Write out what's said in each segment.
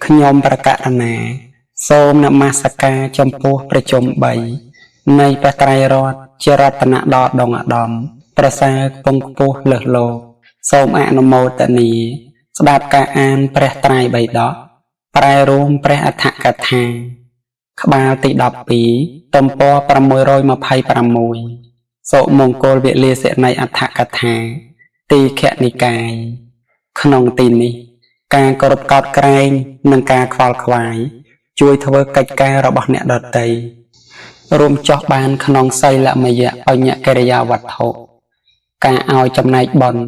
ខ្ញុំប្រកាសណាសូមនមស្ការចំពោះប្រជុំ3នៃព្រះត្រៃរតន៍ជារតនៈដ៏ដងឧត្តមប្រសើរខ្ពង់ខ្ពស់លើសលោកសូមអនុមោទនាស្ដាប់ការអានព្រះត្រៃបិដកប្រែរួមព្រះអដ្ឋកថាក្បាលទី12ទំព័រ626សុមង្គលវិលាសនៃអដ្ឋកថាទីខនិកាយក្នុងទីនេះការគោរពកោតក្រែងនិងការខ្វល់ខ្វាយជួយធ្វើកិច្ចការរបស់អ្នកដទៃរួមចុះបានក្នុងសីលមយៈបញ្ញកិរិយាវត្ថុការឲ្យចំណែកបុណ្យ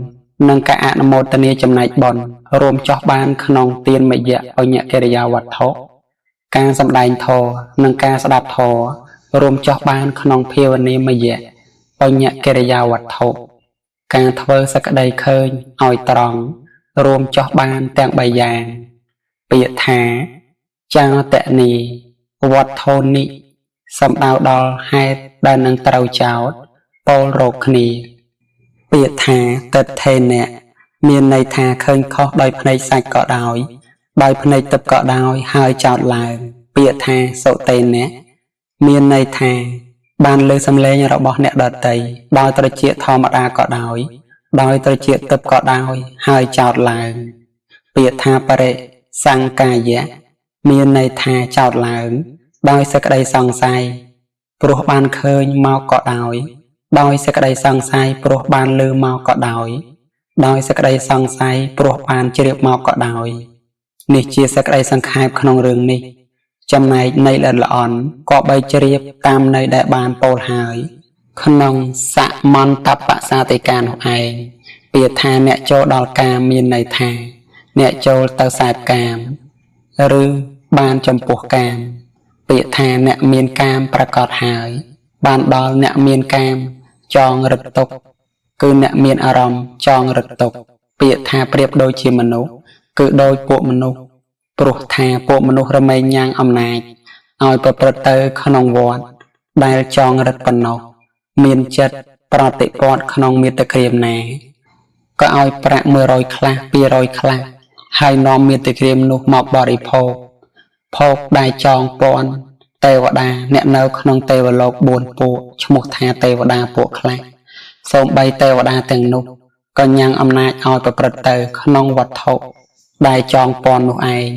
និងការអនុមោទនាចំណែកបុណ្យរួមចុះបានក្នុងទានមយៈបញ្ញកិរិយាវត្ថុការសម្ដែងធម៌និងការស្ដាប់ធម៌រួមចុះបានក្នុងភាវនាមយៈបញ្ញកិរិយាវត្ថុការធ្វើសក្តីឃើញឲ្យត្រង់រួមចុះបានទាំង3យ៉ាងពាក្យថាចោតនីវត្ថុនិសំដៅដល់ហេតុដែលនឹងត្រូវចោតពោលរកគ្នាពាក្យថាទិដ្ឋេនៈមានន័យថាឃើញខុសដោយភ្នែកសាច់ក៏ដោយដោយភ្នែកទឹកក៏ដោយហើយចោតឡើងពាក្យថាសុតេនៈមានន័យថាបានលើសំឡេងរបស់អ្នកដទៃដោយត្រចៀកធម្មតាក៏ដោយដោយត្រចៀកទឹកក៏ដោយហើយចោតឡើងពាក្យថាបរិសង្កាយៈមានន័យថាចោតឡើងដោយសេចក្តីសង្ស័យព្រោះបានឃើញមកក៏ដោយដោយសេចក្តីសង្ស័យព្រោះបានឮមកក៏ដោយដោយសេចក្តីសង្ស័យព្រោះបានជ្រាបមកក៏ដោយនេះជាសេចក្តីសង្ខេបក្នុងរឿងនេះចំណែកន័យល្អិតល្អន់ក៏បីជ្រាបតាមន័យដែលបានពោលហើយក្នុងសមន្តបសាតិកានោះឯងពាក្យថាអ្នកចូលដល់កាមមានន័យថាអ្នកចូលទៅសែបកាមឬបានចំពោះកាមពាក្យថាអ្នកមានកាមប្រកបហើយបានដល់អ្នកមានកាមចងរឹកទុកគឺអ្នកមានអារម្មណ៍ចងរឹកទុកពាក្យថាប្រៀបដូចជាមនុស្សគឺដូចពួកមនុស្សព្រោះថាពួកមនុស្សរមែងញ៉ាងអំណាចឲ្យប្រព្រឹត្តទៅក្នុងវត្តដែលចងរឹកប៉ុណ្ណោះមានចិត្តប្រតិពត្តិក្នុងមាតុក្រាមណាក៏ឲ្យប្រាក់100ខ្លះ200ខ្លះហើយនាំមាតុក្រាមនោះមកបរិភោគភោគដែលចងពន់ទេវតាអ្នកនៅក្នុងទេវលោក4ពួកឈ្មោះថាទេវតាពួកខ្លះសូម្បីទេវតាទាំងនោះក៏ញ៉ាំងអំណាចឲ្យប្រព្រឹត្តទៅក្នុងវត្ថុដែលចងពន់នោះឯង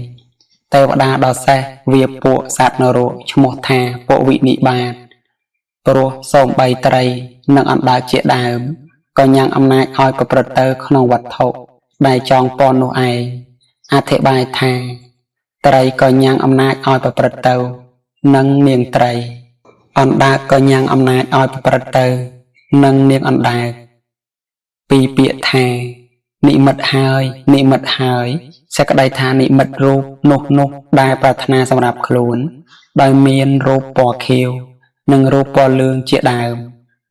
ទេវតាដ៏សេះវាពួកសត្វនរកឈ្មោះថាពួកវិនិបាតព្រោះសូម្បីត្រីនិងអណ្ដើកជាដើមក៏ញ៉ាំងអំណាចឲ្យប្រព្រឹត្តទៅក្នុងវត្ថុដែលចងពន់នោះឯងអធិប្បាយថាត្រីក៏ញ៉ាំងអំណាចឲ្យប្រព្រឹត្តទៅនិងនាងត្រីអណ្ដើកក៏ញ៉ាំងអំណាចឲ្យប្រព្រឹត្តទៅនិងនាងអណ្ដើកពីពាក្យថានិមិត្តហើយនិមិត្តហើយសេចក្តីថានិមិត្តរូបនោះដែលប្រាថ្នាសម្រាប់ខ្លួនដោយមានរូបពណ៌ខៀវនិងរូបពណ៌លឿងជាដើម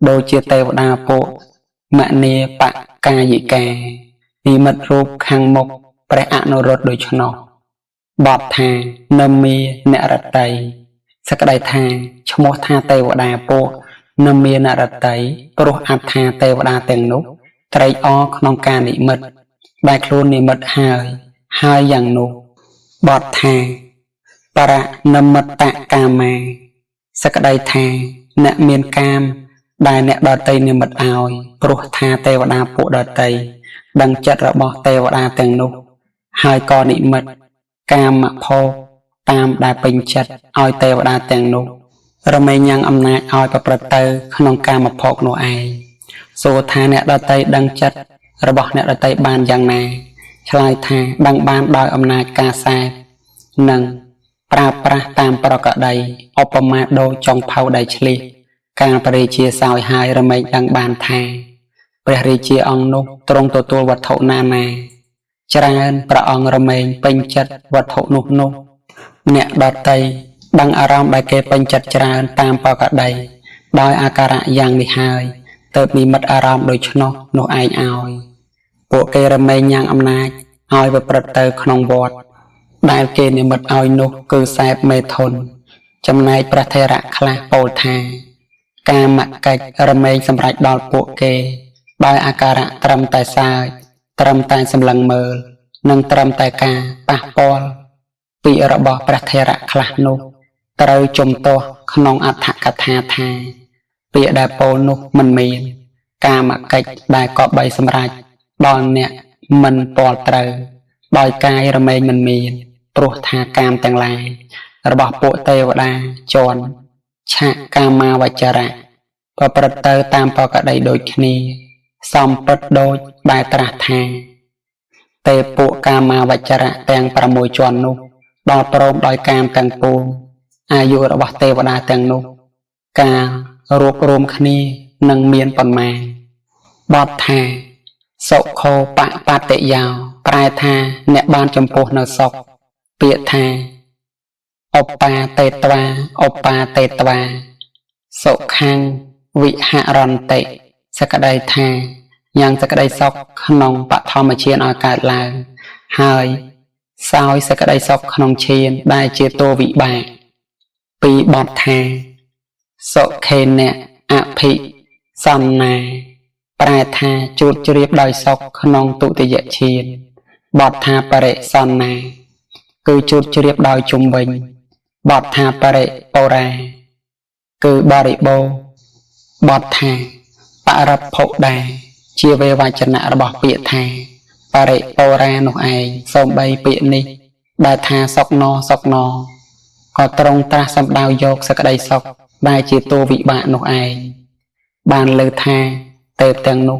ដូចជាទេវតាពួកមនាបកាយិកានិមិត្តរូបខាងមុខព្រះអនុរុទ្ធដូច្នោះបទថានមានរតីសេចក្តីថាឈ្មោះថាទេវតាពួកនមានរតីព្រោះអត្ថាទេវតាទាំងនោះត្រេកអរក្នុងការនិមិត្តដែលខ្លួននិមិត្តហើយហើយយ៉ាងនោះបទថាបរនិមិត្តកាមាសេចក្តីថាអ្នកមានកាមដែលអ្នកដទៃនិមិត្តឲ្យព្រោះថាទេវតាពួកដទៃដឹងចិត្តរបស់ទេវតាទាំងនោះហើយក៏និមិត្តកាមភោគតាមដែលពេញចិត្តឲ្យទេវតាទាំងនោះរមែងញ៉ាំងអំណាចឲ្យប្រព្រឹត្តទៅក្នុងកាមភោគនោះឯងសួរថាអ្នកដទៃដឹងចិត្តរបស់អ្នកដទៃបានយ៉ាងណាឆ្លើយថាដឹងបានដោយអំណាចការសែបនិងប្រើប្រាស់តាមប្រកដីឧបមាដូចចុងផៅដែលឆ្លៀសកាលព្រះរាជាសោយហើយរមែងដឹងបានថាព្រះរាជាអង្គនោះទ្រង់ទទួលវត្ថុណាណាច្រើនព្រះអង្គរមែងពេញចិត្តវត្ថុនោះអ្នកដទៃដឹងអារម្មណ៍ដែលគេពេញចិត្តច្រើនតាមប្រកដីដោយអាការៈយ៉ាងនេះហើយទើបនិមិត្តអារម្មណ៍ដូច្នោះនោះឯងឲ្យពួកគេរមែងញ៉ាំងអំណាចឲ្យប្រព្រឹត្តទៅក្នុងវត្តដែលគេនិមិត្តឲ្យនោះគឺសែបមេធុនចំណែកព្រះថេរៈខ្លះពោលថាកាមកិច្ចរមែងសម្រេចដល់ពួកគេដោយអាការៈត្រឹមតែសើចត្រឹមតែសម្លឹងមើលនិងត្រឹមតែការប៉ះពាល់ ពាក្យរបស់ព្រះថេរៈខ្លះនោះត្រូវជំទាស់ក្នុងអត្ថកថាថា ពាក្យដែលពោលនោះមិនមាន កាមកិច្ចដែលគប្បីសម្រេចដល់អ្នកមិនពាល់ត្រូវ ដោយកាយរមែងមិនមាន ព្រោះថាកាមទាំងឡាយរបស់ពួកទេវតាជាន់ឆាកាមាវចរៈប្រព្រឹត្តទៅតាមប្រក្តីដូចគ្នា សំពិតដូចដែលត្រាស់ថា ទេពួកកាមាវចរៈទាំង6ជាន់នោះ ដល់ព្រមដោយកាមទាំងពួងអាយុរបស់ទេវតាទាំងនោះ ការរួបរួមគ្នានឹងមានប៉ុន្មានបទថាសុខោបបតិយោប្រែថាអ្នកបានចំពោះនៅសុខពាក្យថាឧបាតេត្វាឧបាតេត្វាសុខាំងវិហរន្តិសក្តីថាយ៉ាងសក្តីសុខក្នុងបឋមឈានឲ្យកើតឡើងហើយសោយសក្តីសុខក្នុងឈានដែលជាតួវិបាកពីបទថាសុខេនៈអភិសន្នាប្រែថាជួតជ្រាបដោយសុខក្នុងទុតិយឈានបទថាបរិសន្នាគឺជួតជ្រាបដោយជុំវិញបទថាបរិបូរាគឺបរិបូរបទថាបរិភុដាជាវេវចនៈរបស់ពាក្យថាបរិបូរានោះឯងសូម្បីពាក្យនេះដែលថាសុខណសុខណក៏ត្រង់ត្រាស់សម្ដៅយកសក្តីសុខដែលជាតួវិបាកនោះឯងបានលើថាទេពទាំងនោះ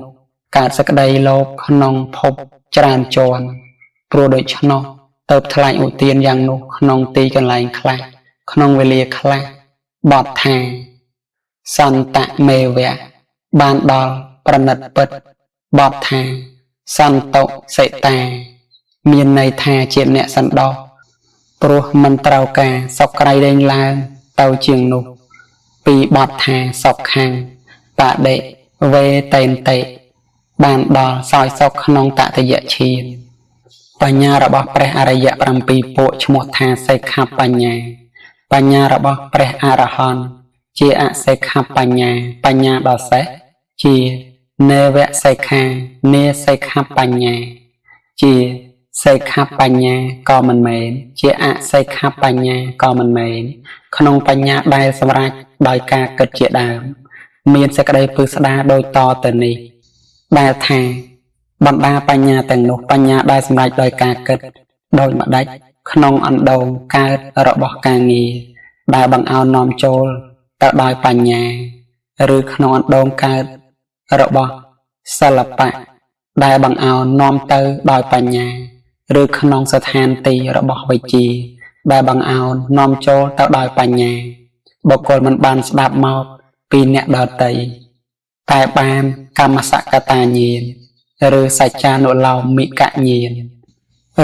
កើតសក្តីលោភក្នុងភពច្រើនជាន់ព្រោះដូច្នោះទៅថ្លែងឧទានយ៉ាងនោះក្នុងទីកន្លែងខ្លះក្នុងវេលាខ្លះបទថាសន្តមេវៈបានដល់ប្រណិតពិតបទថាសន្តោសិតាមានន័យថាជាអ្នកសន្តោសព្រោះមិនត្រូវការសុខក្រៃលែងឡើងទៅជាងនោះពីបទថាសុខខាងបដិវេតេនតិបានដល់សោយសុខក្នុងតតិយឈានបញ្ញារបស់ព្រះអរិយ7ពួកឈ្មោះថាសេខបញ្ញាបញ្ញារបស់ព្រះអរហន្តជាអសេខបញ្ញាបញ្ញាដ៏សេះជានេវសេខានេសេខបញ្ញាជាសេខបញ្ញាក៏មិនមែនជាអសេខបញ្ញាក៏មិនមែនក្នុងបញ្ញាដែលសម្រេចដោយការគិតជាដើមមានសេចក្តីពឹស្ដាដូចតទៅនេះដែលថាបណ្ដាបញ្ញាទាំងនោះបញ្ញាដែលសម្រេចដោយការគិតដោយម្ដេចក្នុងអណ្ដូងកើតរបស់ការងារដែលបង្អោននាំចូលទៅដោយបញ្ញាឬក្នុងអណ្ដូងកើតរបស់សិល្បៈដែលបង្អោននាំទៅដោយបញ្ញាឬក្នុងស្ថានទីរបស់វិជ្ជាដែលបង្អោននាំចូលទៅដោយបញ្ញាបុគ្គលមិនបានស្ដាប់មកពីអ្នកដទៃតែបានកម្មសកតាញាណឬសច្ចានុលោមិកញាណ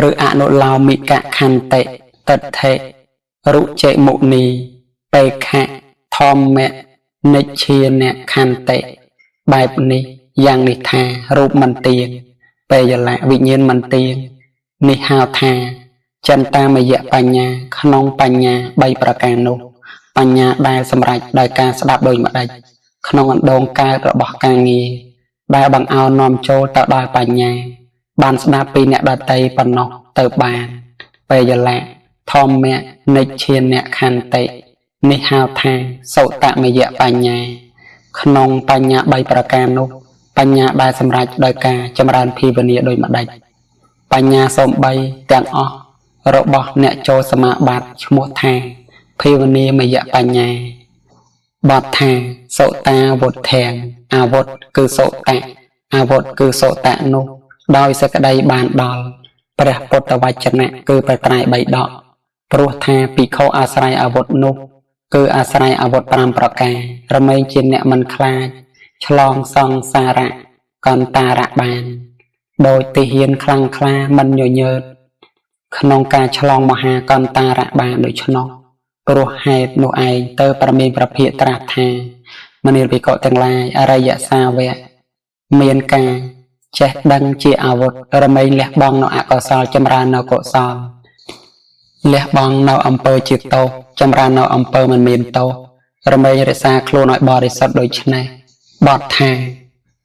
ឬអនុលោមិកខន្តិទិដ្ឋិរុចិមុនីបេខៈធម្មនិច្ឆានខន្តិបែបនេះយ៉ាងនេះថារូបមិនទៀងបេយលៈវិញ្ញាណមិនទៀងនេះហៅថាចន្តាមយបញ្ញាក្នុងបញ្ញា3ប្រការនោះបញ្ញាដែលសម្រេចដោយការស្ដាប់ដោយម្ដេចក្នុងអណ្ដូងកើតរបស់ការងារដែលបង្អោននាំចូលទៅដោយបញ្ញាបានស្ដាប់ពីអ្នកដទៃប៉ុណ្ណោះទៅបានបេយលៈធម្មនិច្ឆានខន្តិនេះហៅថាសុតមយបញ្ញាក្នុងបញ្ញា3ប្រការនោះបញ្ញាដែលសម្រេចដោយការចម្រើនភាវនាដោយម្ដេចបញ្ញាសូម្បីទាំងអស់របស់អ្នកចូលសមាបត្តិឈ្មោះថាភាវនាមយបញ្ញាបទថាសុតាវុធាំងអាវុធគឺសុតៈអាវុធគឺសុតៈនោះដោយសេចក្តីបានដល់ព្រះពុទ្ធវចនៈគឺព្រះត្រៃបិដកព្រោះថាភិក្ខុអាស្រ័យអាវុធនោះគឺអាស្រ័យអាវុធ5ប្រការរមែងជាអ្នកមិនខ្លាចឆ្លងសង្សារៈកន្តារៈបានដោយទាហានខ្លាំងក្លាមិនញញើតក្នុងការឆ្លងមហាកន្តារៈបានដូច្នោះព្រោះហេតុនោះឯងទៅប្រមានប្រភិត្រាស់ថាមនាលភិក្ខុទាំងឡាយអរិយសាវកមានការចេះដឹងជាអាវុធរមែងលះបង់នៅអកុសលចម្រើននៅកុសលលះបង់នៅអំពើជាទោសចម្រើននៅអំពើមិនមានទោសរមែងរក្សាខ្លួនឲ្យបរិសុទ្ធដូច្នេះបទថា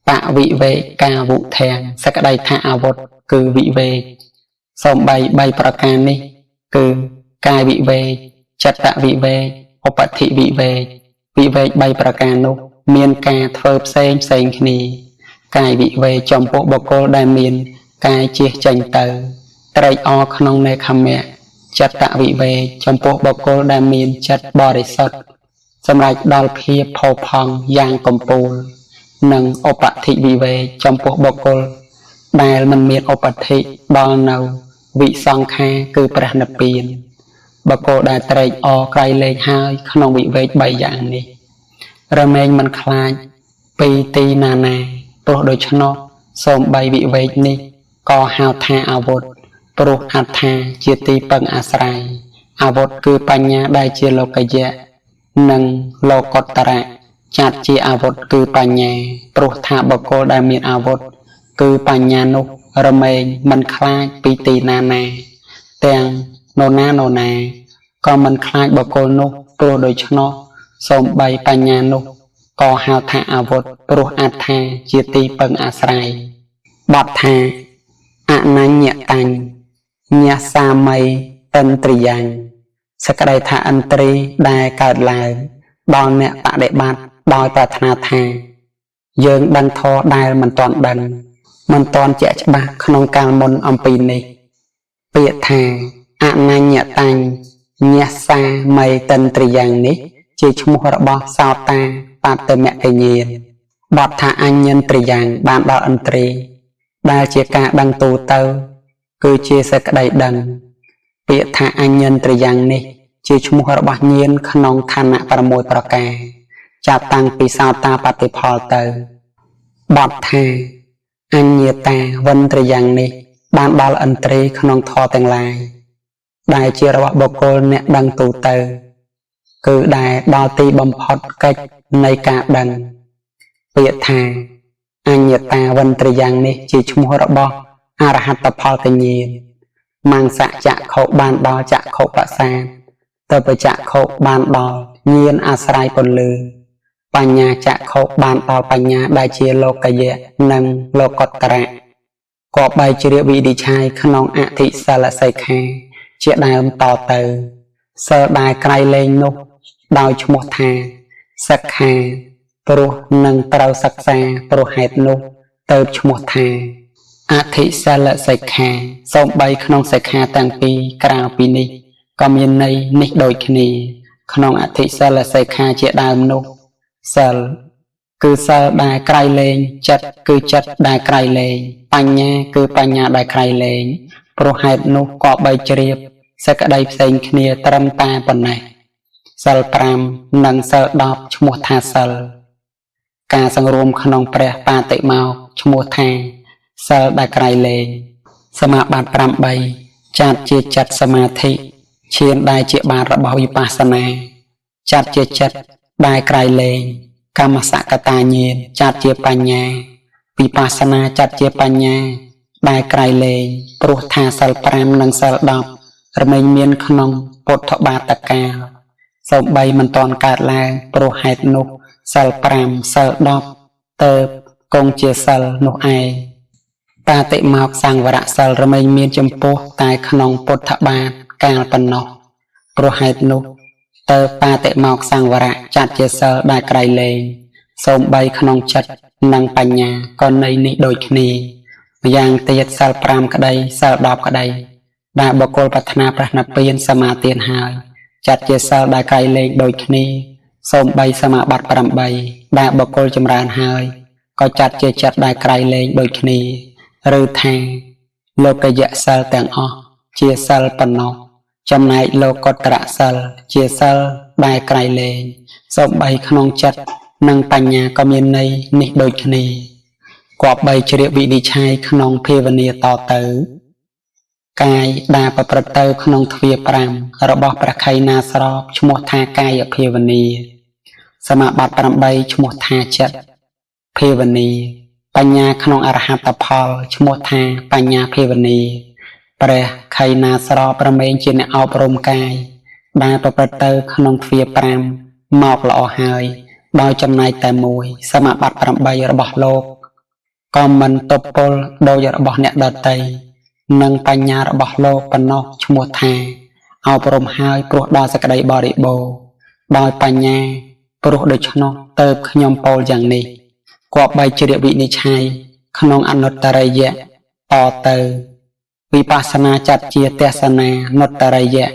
បវិវេកាវុធាំងសក្តីថាអាវុធគឺវិវេកសូម្បី3ប្រការនេះគឺ កាយវិវេកចិត្តវិវេកឧបធិវិវេកវិវេក3ប្រការនោះមានការធ្វើផ្សេងផ្សេងគ្នាកាយវិវេកចំពោះបុគ្គលដែលមានកាយជៀសចេញទៅត្រេកអរក្នុងនេខមៈចិត្តវិវេកចំពោះបុគ្គលដែលមានចិត្តបរិសុទ្ធសម្រាប់ដល់ភាពផូរផង់យ៉ាងកំពូលនិងឧបធិវិវេកចំពោះបុគ្គលដែលមិនមានឧបធិដល់នៅវិសង្ខារគឺព្រះនិព្វានបុគ្គលដែលត្រេកអរក្រៃលែងហើយក្នុងវិវេក3យ៉ាងនេះរមែងមិនខ្លាចពីទីណាណាព្រោះដូច្នោះសូម្បីវិវេកនេះក៏ហៅថាអាវុធព្រោះអត្ថាជាទីពឹងអាស្រ័យអាវុធគឺបញ្ញាដែលជាលោកយៈនិងលោកុត្តរៈចាត់ជាអាវុធគឺបញ្ញាព្រោះថាបុគ្គលដែលមានអាវុធគឺបញ្ញានោះរមែងមិនខ្លាចពីទីណាណាទាំងនរណានរណាក៏មិនខ្លាចបុគ្គលនោះព្រោះដូច្នោះសូម្បីបញ្ញានោះក៏ហៅថាអាវុធព្រោះអត្ថាជាទីពឹងអាស្រ័យបទថាអនញ្ញតញ្ញសាមីតិន្ទ្រិយ៉ាងសក្តីថាឥន្ទ្រីដែលកើតឡើងដល់អ្នកបដិបត្តិដោយប្រាថ្នាថាយើងដឹងធម៌ដែលមិនទាន់ដឹងមិនទាន់ជាក់ច្បាស់ក្នុងកាលមុនអំពីនេះពាក្យថាអនញ្ញតញ្ញសាមីតិន្ទ្រិយ៉ាងនេះជាឈ្មោះរបស់សោតាបត្តមគញ្ញាណបទថាអញ្ញន្ទ្រិយ៉ាងបានដល់ឥន្ទ្រីដែលជាការដឹងទូទៅគឺជាសេចក្តីដឹងពាក្យថាអញ្ញន្ទ្រិយ៉ាងនេះជាឈ្មោះរបស់ញាណក្នុងឋានៈ6ប្រការចាប់តាំងពីសោតាបតិផលទៅបទថាអញ្ញតាវិន្ទ្រិយ៉ាងនេះបានដល់ឥន្ទ្រីក្នុងធម៌ទាំងឡាយដែលជារបស់បុគ្គលអ្នកដឹងទូទៅគឺដែលដល់ទីបំផុតកិច្ចនៃការដឹងពាក្យថាអញ្ញតាវិន្ទ្រិយ៉ាងនេះជាឈ្មោះរបស់អរហត្តផលកញ្ញាណមង្សចក្ខុបានដល់ចក្ខុប្រសាទតបចក្ខុបានដល់ញាណអាស្រ័យពន្លឺបញ្ញាចក្ខុបានដល់បញ្ញាដែលជាលោកយៈនិងលោកុត្តរៈក៏បីជ្រាបវិនិច្ឆ័យក្នុងអធិសិលសិក្ខាជាដើមតទៅសិលដែលក្រៃលែងនោះដោយឈ្មោះថាសិក្ខាព្រោះនឹងត្រូវសិក្សាព្រោះហេតុនោះទៅឈ្មោះថាអធិសិលសិក្ខាសូម្បីក្នុងសិក្ខាទាំងពីរក្រៅពីនេះក៏មានន័យនេះដូចគ្នាក្នុងអធិសិលសិក្ខាជាដើមនោះសិលគឺសិលដែលក្រៃលែងចិត្តគឺចិត្តដែលក្រៃលែងបញ្ញាគឺបញ្ញាដែលក្រៃលែងព្រោះហេតុនោះក៏បីជ្រាបសេចក្តីផ្សេងគ្នាត្រឹមតែប៉ុណ្ណេះសិល5និងសិល10ឈ្មោះថាសិលការសង្រួមក្នុងព្រះបាតិមោក្ខឈ្មោះថាសិលដែលក្រៃលែងសមាបត្តិ8ចាត់ជាចិត្តសមាធិឈានដែលជាបាតរបស់វិបស្សនាចាត់ជាចិត្តដែលក្រៃលែងកម្មសកតាញាណចាត់ជាបញ្ញាវិបស្សនាចាត់ជាបញ្ញាដែលក្រៃលែងព្រោះថាសិល5និងសិល10រមែងមានក្នុងពុទ្ធបាតកាលសូម្បីមិនទាន់កើតឡើងព្រោះហេតុនោះសិល5សិល10ទៅគង់ជាសិលនោះឯងបាតិមោក្ខសង្វរៈសិលរមែងមានចំពោះតែក្នុងពុទ្ធបាតកាលប៉ុណ្ណោះព្រោះហេតុនោះទៅបាតិមោក្ខសង្វរៈចាត់ជាសិលដែលក្រៃលែងសូម្បីក្នុងចិត្តនិងបញ្ញាក៏ន័យនេះដូចគ្នាម្យ៉ាងទៀតសិល5ក្តីសិល10ក្តីដែលបុគ្គលប្រាថ្នាព្រះនិព្វានសមាទានហើយចាត់ជាសិលដែលក្រៃលែងដូចគ្នាសូម្បីសមាបត្តិ8ដែលបុគ្គលចម្រើនហើយក៏ចាត់ជាចិត្តដែលក្រៃលែងដូចគ្នាឬថាលោកយៈសិលទាំងអស់ជាសិលប៉ុណ្ណោះចំណែកលោកុត្តរសិលជាសិលដែលក្រៃលែងសូម្បីក្នុងចិត្តនិងបញ្ញាក៏មានន័យនេះដូចគ្នាគប្បីជ្រាបវិនិច្ឆ័យក្នុងភាវនាតទៅកាយដែលប្រព្រឹត្តទៅក្នុងទ្វា5របស់ព្រះខៃណាស្របឈ្មោះថាកាយភាវនាសមាបត្តិ8ឈ្មោះថាចិត្តភាវនាបញ្ញាក្នុងអរហត្តផលឈ្មោះថាបញ្ញាភាវនាព្រះខៃណាស្របប្រមែងជាអ្នកអប់រំកាយដែលប្រព្រឹត្តទៅក្នុងទ្វា5មកល្អហើយដោយចំណែកតែមួយសមាបត្តិ8របស់លោកក៏មិនទប់ពលដោយរបស់អ្នកដទៃនិងបញ្ញារបស់លោកប៉ុណ្ណោះឈ្មោះថា អប់រំហើយព្រោះដល់សេចក្តីបរិបូរណ៍ដោយបញ្ញាព្រោះដូច្នោះទៅខ្ញុំពោលយ៉ាងនេះគប្បីជ្រាបវិនិច្ឆ័យក្នុងអនុត្តរិយៈតទៅវិបស្សនាចាត់ជាទស្សនានុត្តរិយៈ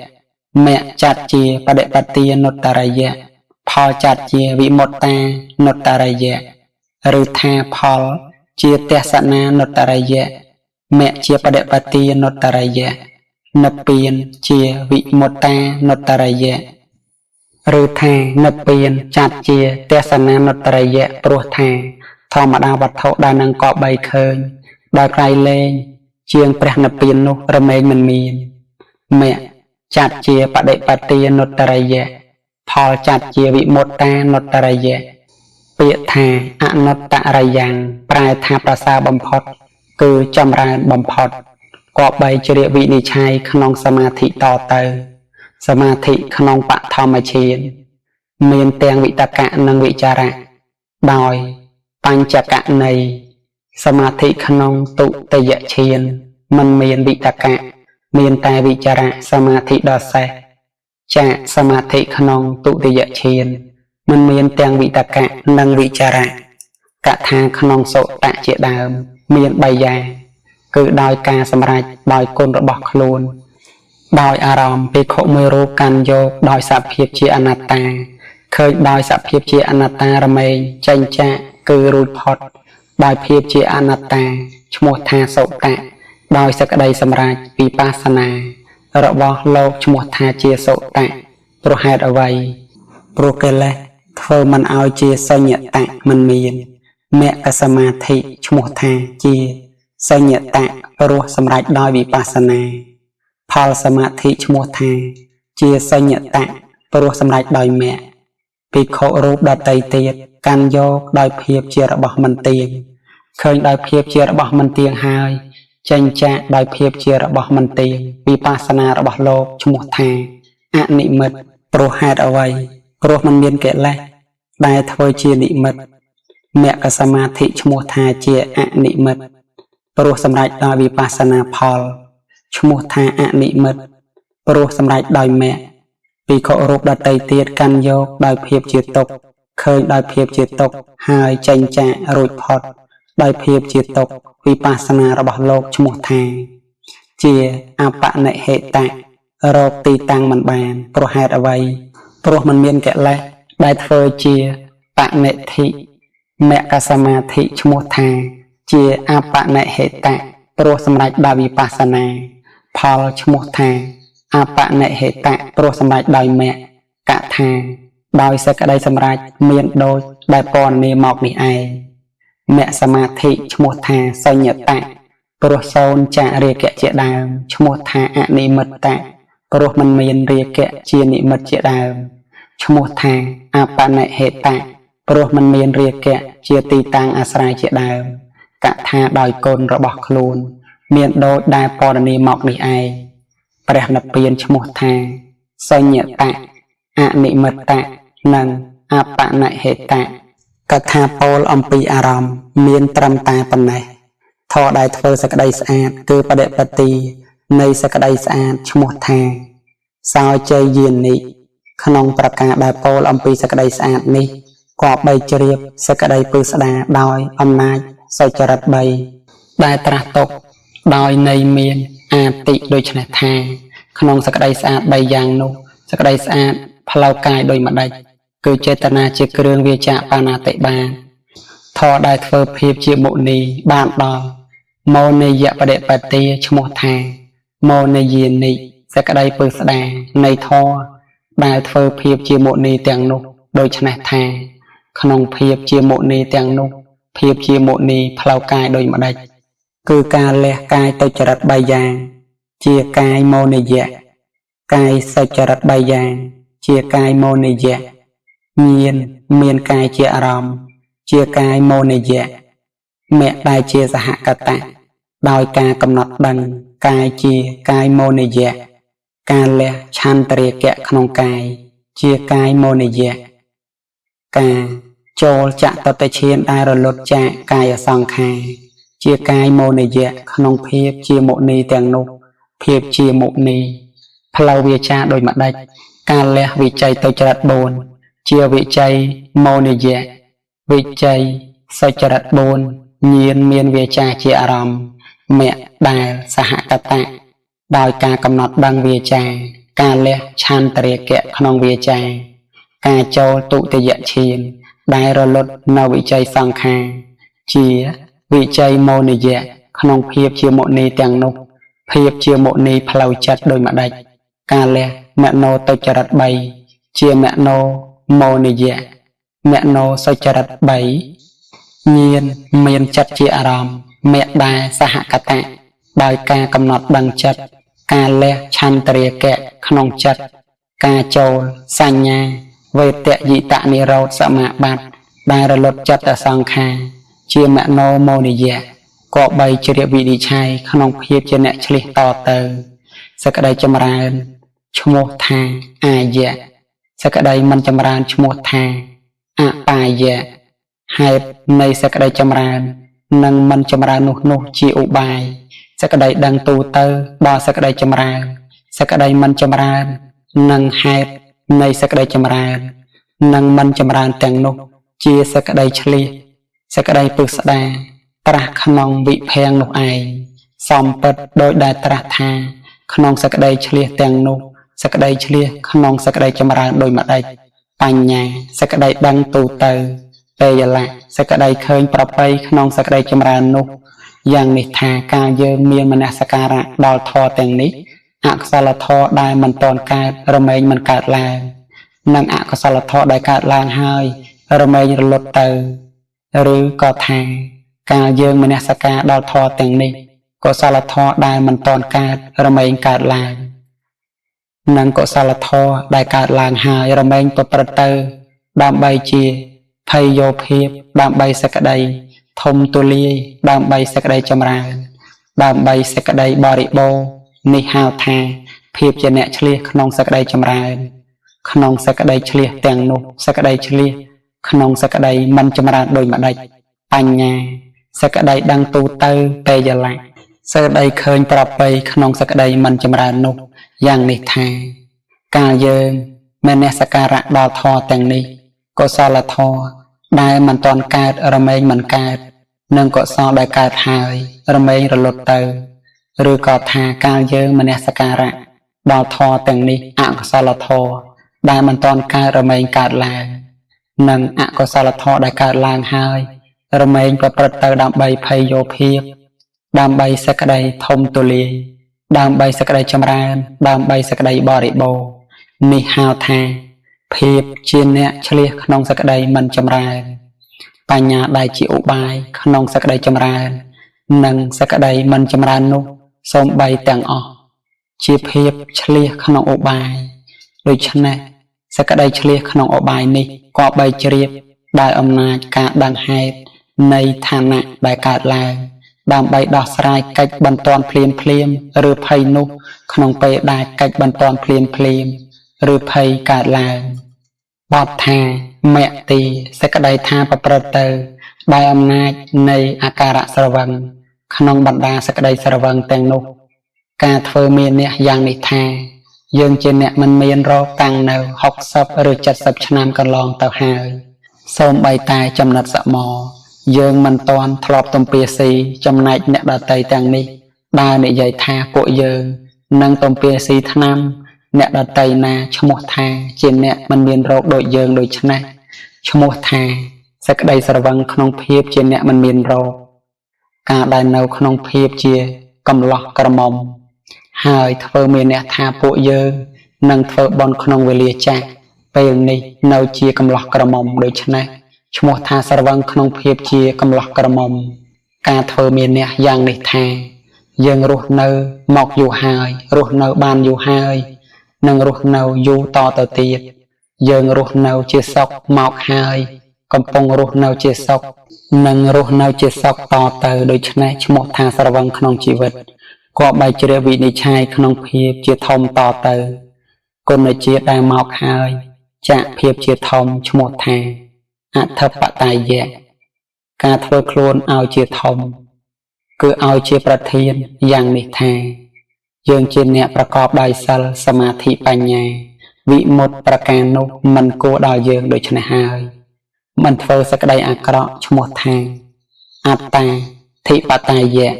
មគ្គចាត់ជាបដិបទានុត្តរិយៈផលចាត់ជាវិមុតតានុត្តរិយៈឬថាផលជាទស្សនានុត្តរិយៈមគ្គជាបដិបទានុត្តរិយៈនិព្វានជាវិមុតតានុត្តរិយៈឬថានិព្វានចាត់ជាទស្សនានុត្តរិយៈព្រោះថាធម្មតាវត្ថុដែលនឹងកបីឃើញដោយក្រៃលែងជាងព្រះនិព្វាននោះរមែងមិនមានមគ្គចាត់ជាបដិបទានុត្តរិយៈផលចាត់ជាវិមុតតានុត្តរិយៈពាក្យថាអនុត្តរិយ៉ាងប្រែថាប្រសើរបំផុតគឺចម្រើនបំផុតគប្បីជ្រាបវិនិច្ឆ័យក្នុងសមាធិតទៅសមាធិក្នុងបឋមឈានមានទាំងវិតកៈនិងវិចារៈដោយបញ្ចកន័យសមាធិក្នុងទុតិយឈានមិនមានវិតកៈមានតែវិចារៈសមាធិដ៏សេះចាកសមាធិក្នុងទុតិយឈានមិនមានទាំងវិតកៈនិងវិចារៈកថាក្នុងសុតៈជាដើមមាន3យ៉ាងគឺដោយការសម្រេចដោយគុណរបស់ខ្លួនដោយអារម្មណ៍ភិក្ខុមួយរូបកាន់យកដោយសភាពជាអនត្តាឃើញដោយសភាពជាអនត្តារមែងចេញចាកគឺរួចផុតដោយភាពជាអនត្តាឈ្មោះថាសុតៈដោយសេចក្តីសម្រេចវិបស្សនារបស់លោកឈ្មោះថាជាសុតៈព្រោះហេតុអ្វីព្រោះកិលេសធ្វើមិនឲ្យជាសញ្ញតៈមិនមានមគ្គសមាធិឈ្មោះថាជាសញ្ញតៈព្រោះសម្រេចដោយវិបស្សនាផលសមាធិឈ្មោះថាជាសញ្ញតៈព្រោះសម្រេចដោយមគ្គភិក្ខុរូបដទៃទៀតកាន់យកដោយភាពជារបស់មិនទៀងឃើញដោយភាពជារបស់មិនទៀងហើយចេញចាកដោយភាពជារបស់មិនទៀងវិបស្សនារបស់លោកឈ្មោះថាអនិមិត្តព្រោះហេតុអ្វីព្រោះមិនមានកិលេសដែលធ្វើជានិមិត្តមគ្គសមាធិឈ្មោះថាជាអនិមិត្តព្រោះសម្រេចដោយវិបស្សនាផលឈ្មោះថាអនិមិត្តព្រោះសម្រេចដោយមគ្គភិក្ខុរូបដទៃទៀតកាន់យកដោយភាពជាទុក្ខឃើញដោយភាពជាទុក្ខហើយចេញចាករួចផុតដោយភាពជាទុក្ខវិបស្សនារបស់លោកឈ្មោះថាជាអបនិហេតៈរកទីតាំងមិនបានព្រោះហេតុអ្វីព្រោះមិនមានកិលេសដែលធ្វើជាបនិធិមគ្គសមាធិឈ្មោះថាជាអបនិហេតៈព្រោះសម្រេចដោយវិបស្សនាផលឈ្មោះថាអបនិហេតៈព្រោះសម្រេចដោយមគ្គកថាដោយសេចក្តីសម្រេចមានដូចដែលពណ៌នាមកនេះឯងមគ្គសមាធិឈ្មោះថាសញ្ញតៈព្រោះសូន្យចាករាគៈជាដើមឈ្មោះថាអនិមិត្តៈព្រោះមិនមានរាគៈជានិមិត្តជាដើមឈ្មោះថាអបនិហេតៈព្រោះមិនមានរាគៈជាទីតាំងអាស្រ័យជាដើមកថាដោយគុណរបស់ខ្លួនមានដូចដែលពណ៌នាមកនេះឯងព្រះនិព្វានឈ្មោះថាសញ្ញតៈអនិមិត្តៈនិងអបនិហេតៈកថាពោលអំពីអារម្មណ៍មានត្រឹមតែប៉ុណ្ណេះធម៌ដែលធ្វើសេចក្តីស្អាតគឺបដិបត្តិនៃសេចក្តីស្អាតឈ្មោះថាសោជ័យយានិក្នុងប្រការដែលពោលអំពីសេចក្តីស្អាតនេះគប្បីជ្រាបសេចក្តីពឹស្ដាដោយអំណាចសុចរិត3ដែលត្រាស់ទុកដោយន័យមានអាទិដូច្នេះថាក្នុងសេចក្តីស្អាត3យ៉ាងនោះសេចក្តីស្អាតផ្លូវកាយដោយម្ដេចគឺចេតនាជាគ្រឿងវាចាបាណាតិបាធម៌ដែលធ្វើភាពជាមុនីបានដល់មោនិយបដិបទាឈ្មោះថាមោនិយានិសេចក្តីពឹស្ដានៃធម៌ដែលធ្វើភាពជាមុនីទាំងនោះដូច្នេះថាក្នុងភាពជាមុនីទាំងនោះភាពជាមុនីផ្លូវកាយដោយម្ដេចគឺការលះកាយទុច្ចរិត3យ៉ាងជាកាយមោនិយៈកាយសុចរិត3យ៉ាងជាកាយមោនិយៈញាណមានកាយជាអារម្មណ៍ជាកាយមោនិយៈមគ្គដែលជាសហកតៈដោយការកំណត់ដឹងកាយជាកាយមោនិយៈការលះឆន្ទរាគៈក្នុងកាយជាកាយមោនិយៈការចូលចតតិឈានដែលរលត់ចាកកាយសង្ខារជាកាយមោនិយៈក្នុងភាពជាមុនីទាំងនោះភាពជាមុនី ផ្លូវវាចាដូចម្ដេចការលះវិច័យទុច្ចរិត4ជាវិច័យមោនិយៈវិច័យសុចរិត4ញាណមានវាចាជាអារម្មណ៍មគ្គដែលសហគតៈដោយការកំណត់ដឹងវាចាការលះឆន្ទរាគៈក្នុងវាចាការចូលទុតិយឈានដែលរលត់នៅវិច័យសង្ខារជាវិច័យមោនិយៈក្នុងភាពជាមុនីទាំងនោះភាពជាមុនីផ្លូវចិត្តដូចម្ដេចការលះមโนទុច្ចរិត3ជាមโนមោនិយៈមโนសុចរិត3ញាណមានចិត្តជាអារម្មណ៍មគ្គដែលសហគតៈដោយការកំណត់ដឹងចិត្តការលះឆន្ទរាគៈក្នុងចិត្តការចូលសញ្ញាវេទយិតនិរោធសមាបត្តិដែលរលត់ចិត្តសង្ខារជាមโนមោនិយៈក៏បីជ្រាបវិនិច្ឆ័យក្នុងភាពជាអ្នកឆ្លៀសតទៅសក្តីចម្រើនឈ្មោះថាអាយៈសក្តីមិនចម្រើនឈ្មោះថាអបាយៈហេតុនៃសក្តីចម្រើននិងមិនចម្រើននោះជាឧបាយសក្តីដឹងទូទៅដល់សក្តីចម្រើនសក្តីមិនចម្រើននិងហេតុនៃសក្តីចម្រើននិងមិនចម្រើនទាំងនោះជាសក្តីឆ្លៀសសក្តីពឹស្ដាត្រាស់ក្នុងវិភាំងនោះឯងសំពិតដោយដែលត្រាស់ថាក្នុងសក្តីឆ្លៀសទាំងនោះសក្តីឆ្លៀសក្នុងសក្តីចម្រើនដូចម្ដេចបញ្ញាសក្តីដឹងទូទៅពេយលៈសក្តីឃើញប្រពៃក្នុងសក្តីចម្រើននោះយ៉ាងនេះថាការយើងមានមនសិការៈដល់ធម៌ទាំងនេះអកុសលធម៌ដែលមិនទាន់កើតរមែងមិនកើតឡើងនិងអកុសលធម៌ដែលកើតឡើងហើយរមែងរលត់ទៅឬក៏ថាកាលយើងមនសិការដល់ធម៌ទាំងនេះកុសលធម៌ដែលមិនទាន់កើតរមែងកើតឡើងនិងកុសលធម៌ដែលកើតឡើងហើយរមែងប្រព្រឹត្តទៅដើម្បីជាភ័យយោភាពដើម្បីសក្តីធំទូលាយដើម្បីសក្តីចម្រើនដើម្បីសក្តីបរិបូរណ៍នេះហៅថាភាពជាអ្នកឆ្លៀសក្នុងសក្តីចម្រើនក្នុងសក្តីឆ្លៀសទាំងនោះសក្តីឆ្លៀសក្នុងសក្តីមិនចម្រើនដូចម្ដេចបញ្ញាសក្តីដឹងទូទៅពេយលៈសក្តីឃើញប្រពៃក្នុងសក្តីមិនចម្រើននោះយ៉ាងនេះថាកាលយើងមនសិការៈដល់ធម៌ទាំងនេះកុសលធម៌ដែលមិនទាន់កើតរមែងមិនកើតនិងកុសលដែលកើតហើយរមែងរលត់ទៅឬក៏ថាកាលយើងមនសិការៈដល់ធម៌ទាំងនេះអកុសលធម៌ដែលមិនទាន់កើតរមែងកើតឡើងនិងអកុសលធម៌ដែលកើតឡើងហើយរមែងប្រព្រឹត្តទៅដើម្បីភ័យយោភាពដើម្បីសក្តីធំទូលាយដើម្បីសក្តីចម្រើនដើម្បីសក្តីបរិបូរណ៍នេះហៅថាភាពជាអ្នកឆ្លៀសក្នុងសក្តីមិនចម្រើនបញ្ញាដែលជាឧបាយក្នុងសក្តីចម្រើននិងសក្តីមិនចម្រើននោះសូម្បីទាំងអស់ជាភាពឆ្លៀសក្នុងឧបាយដូច្នេះសក្តីឆ្លៀសក្នុងឧបាយនេះក៏បីជ្រាបដោយអំណាចការដឹងហេតុនៃឋានៈដែលកើតឡើងដើម្បីដោះស្រាយកិច្ចបន្ទាន់ភ្លាមភ្លាមឬភ័យនោះក្នុងពេលដែលកិច្ចបន្ទាន់ភ្លាមភ្លាមឬភ័យកើតឡើងបទថាមគ្គទីសេចក្តីថាប្រព្រឹត្តទៅដោយអំណាចនៃអាការៈស្រវឹងក្នុងបណ្ដាសេចក្តីស្រវឹងទាំងនោះការធ្វើមានអ្នកយ៉ាងនេះថាយើងជាអ្នកមិនមានរោគតាំងនៅ60ឬ70ឆ្នាំកន្លងទៅហើយសូម្បីតែចំណិតសមរយើងមិនទាន់ធ្លាប់ទំពាស៊ីចំណែកអ្នកដតីទាំងនេះដើរនិយាយថាពួកយើងនឹងទំពាស៊ីថ្នាំអ្នកដតីណាឈ្មោះថាជាអ្នកមិនមានរោគដូចយើងដូច្នេះឈ្មោះថាសេចក្តីស្រវឹងក្នុងភាពជាអ្នកមិនមានរោគការដែលនៅក្នុងភាពជាកំឡោះក្រមុំហើយធ្វើមានអ្នកថាពួកយើងនឹងធ្វើបុណ្យក្នុងវេលាចាស់ពេលនេះនៅជាកំឡោះក្រមុំដូច្នេះឈ្មោះថាស្រវឹងក្នុងភាពជាកំឡោះក្រមុំការធ្វើមានអ្នកយ៉ាងនេះថាយើងរស់នៅមកយូរហើយរស់នៅបានយូរហើយនឹងរស់នៅយូរតទៅទៀតយើងរស់នៅជាសុខមកហើយកំពុងរស់នៅជាសុខនិងរស់នៅជាសុខតទៅដូច្នេះឈ្មោះថាស្រវឹងក្នុងជីវិតក៏បីជ្រាបវិនិច្ឆ័យក្នុងភាពជាធំតទៅគុណជាតិដែលមកហើយចាក់ភាពជាធំឈ្មោះថាអធិបតេយ្យៈការធ្វើខ្លួនឲ្យជាធំគឺឲ្យជាប្រធានយ៉ាងនេះថា យើងជាអ្នកប្រកបដោយសិលសមាធិបញ្ញា វិមុតប្រការនោះមិនគួរដល់យើងដូច្នេះហើយមិនធ្វើសក្តីអាក្រក់ឈ្មោះថាអត្តាធិបតេយៈ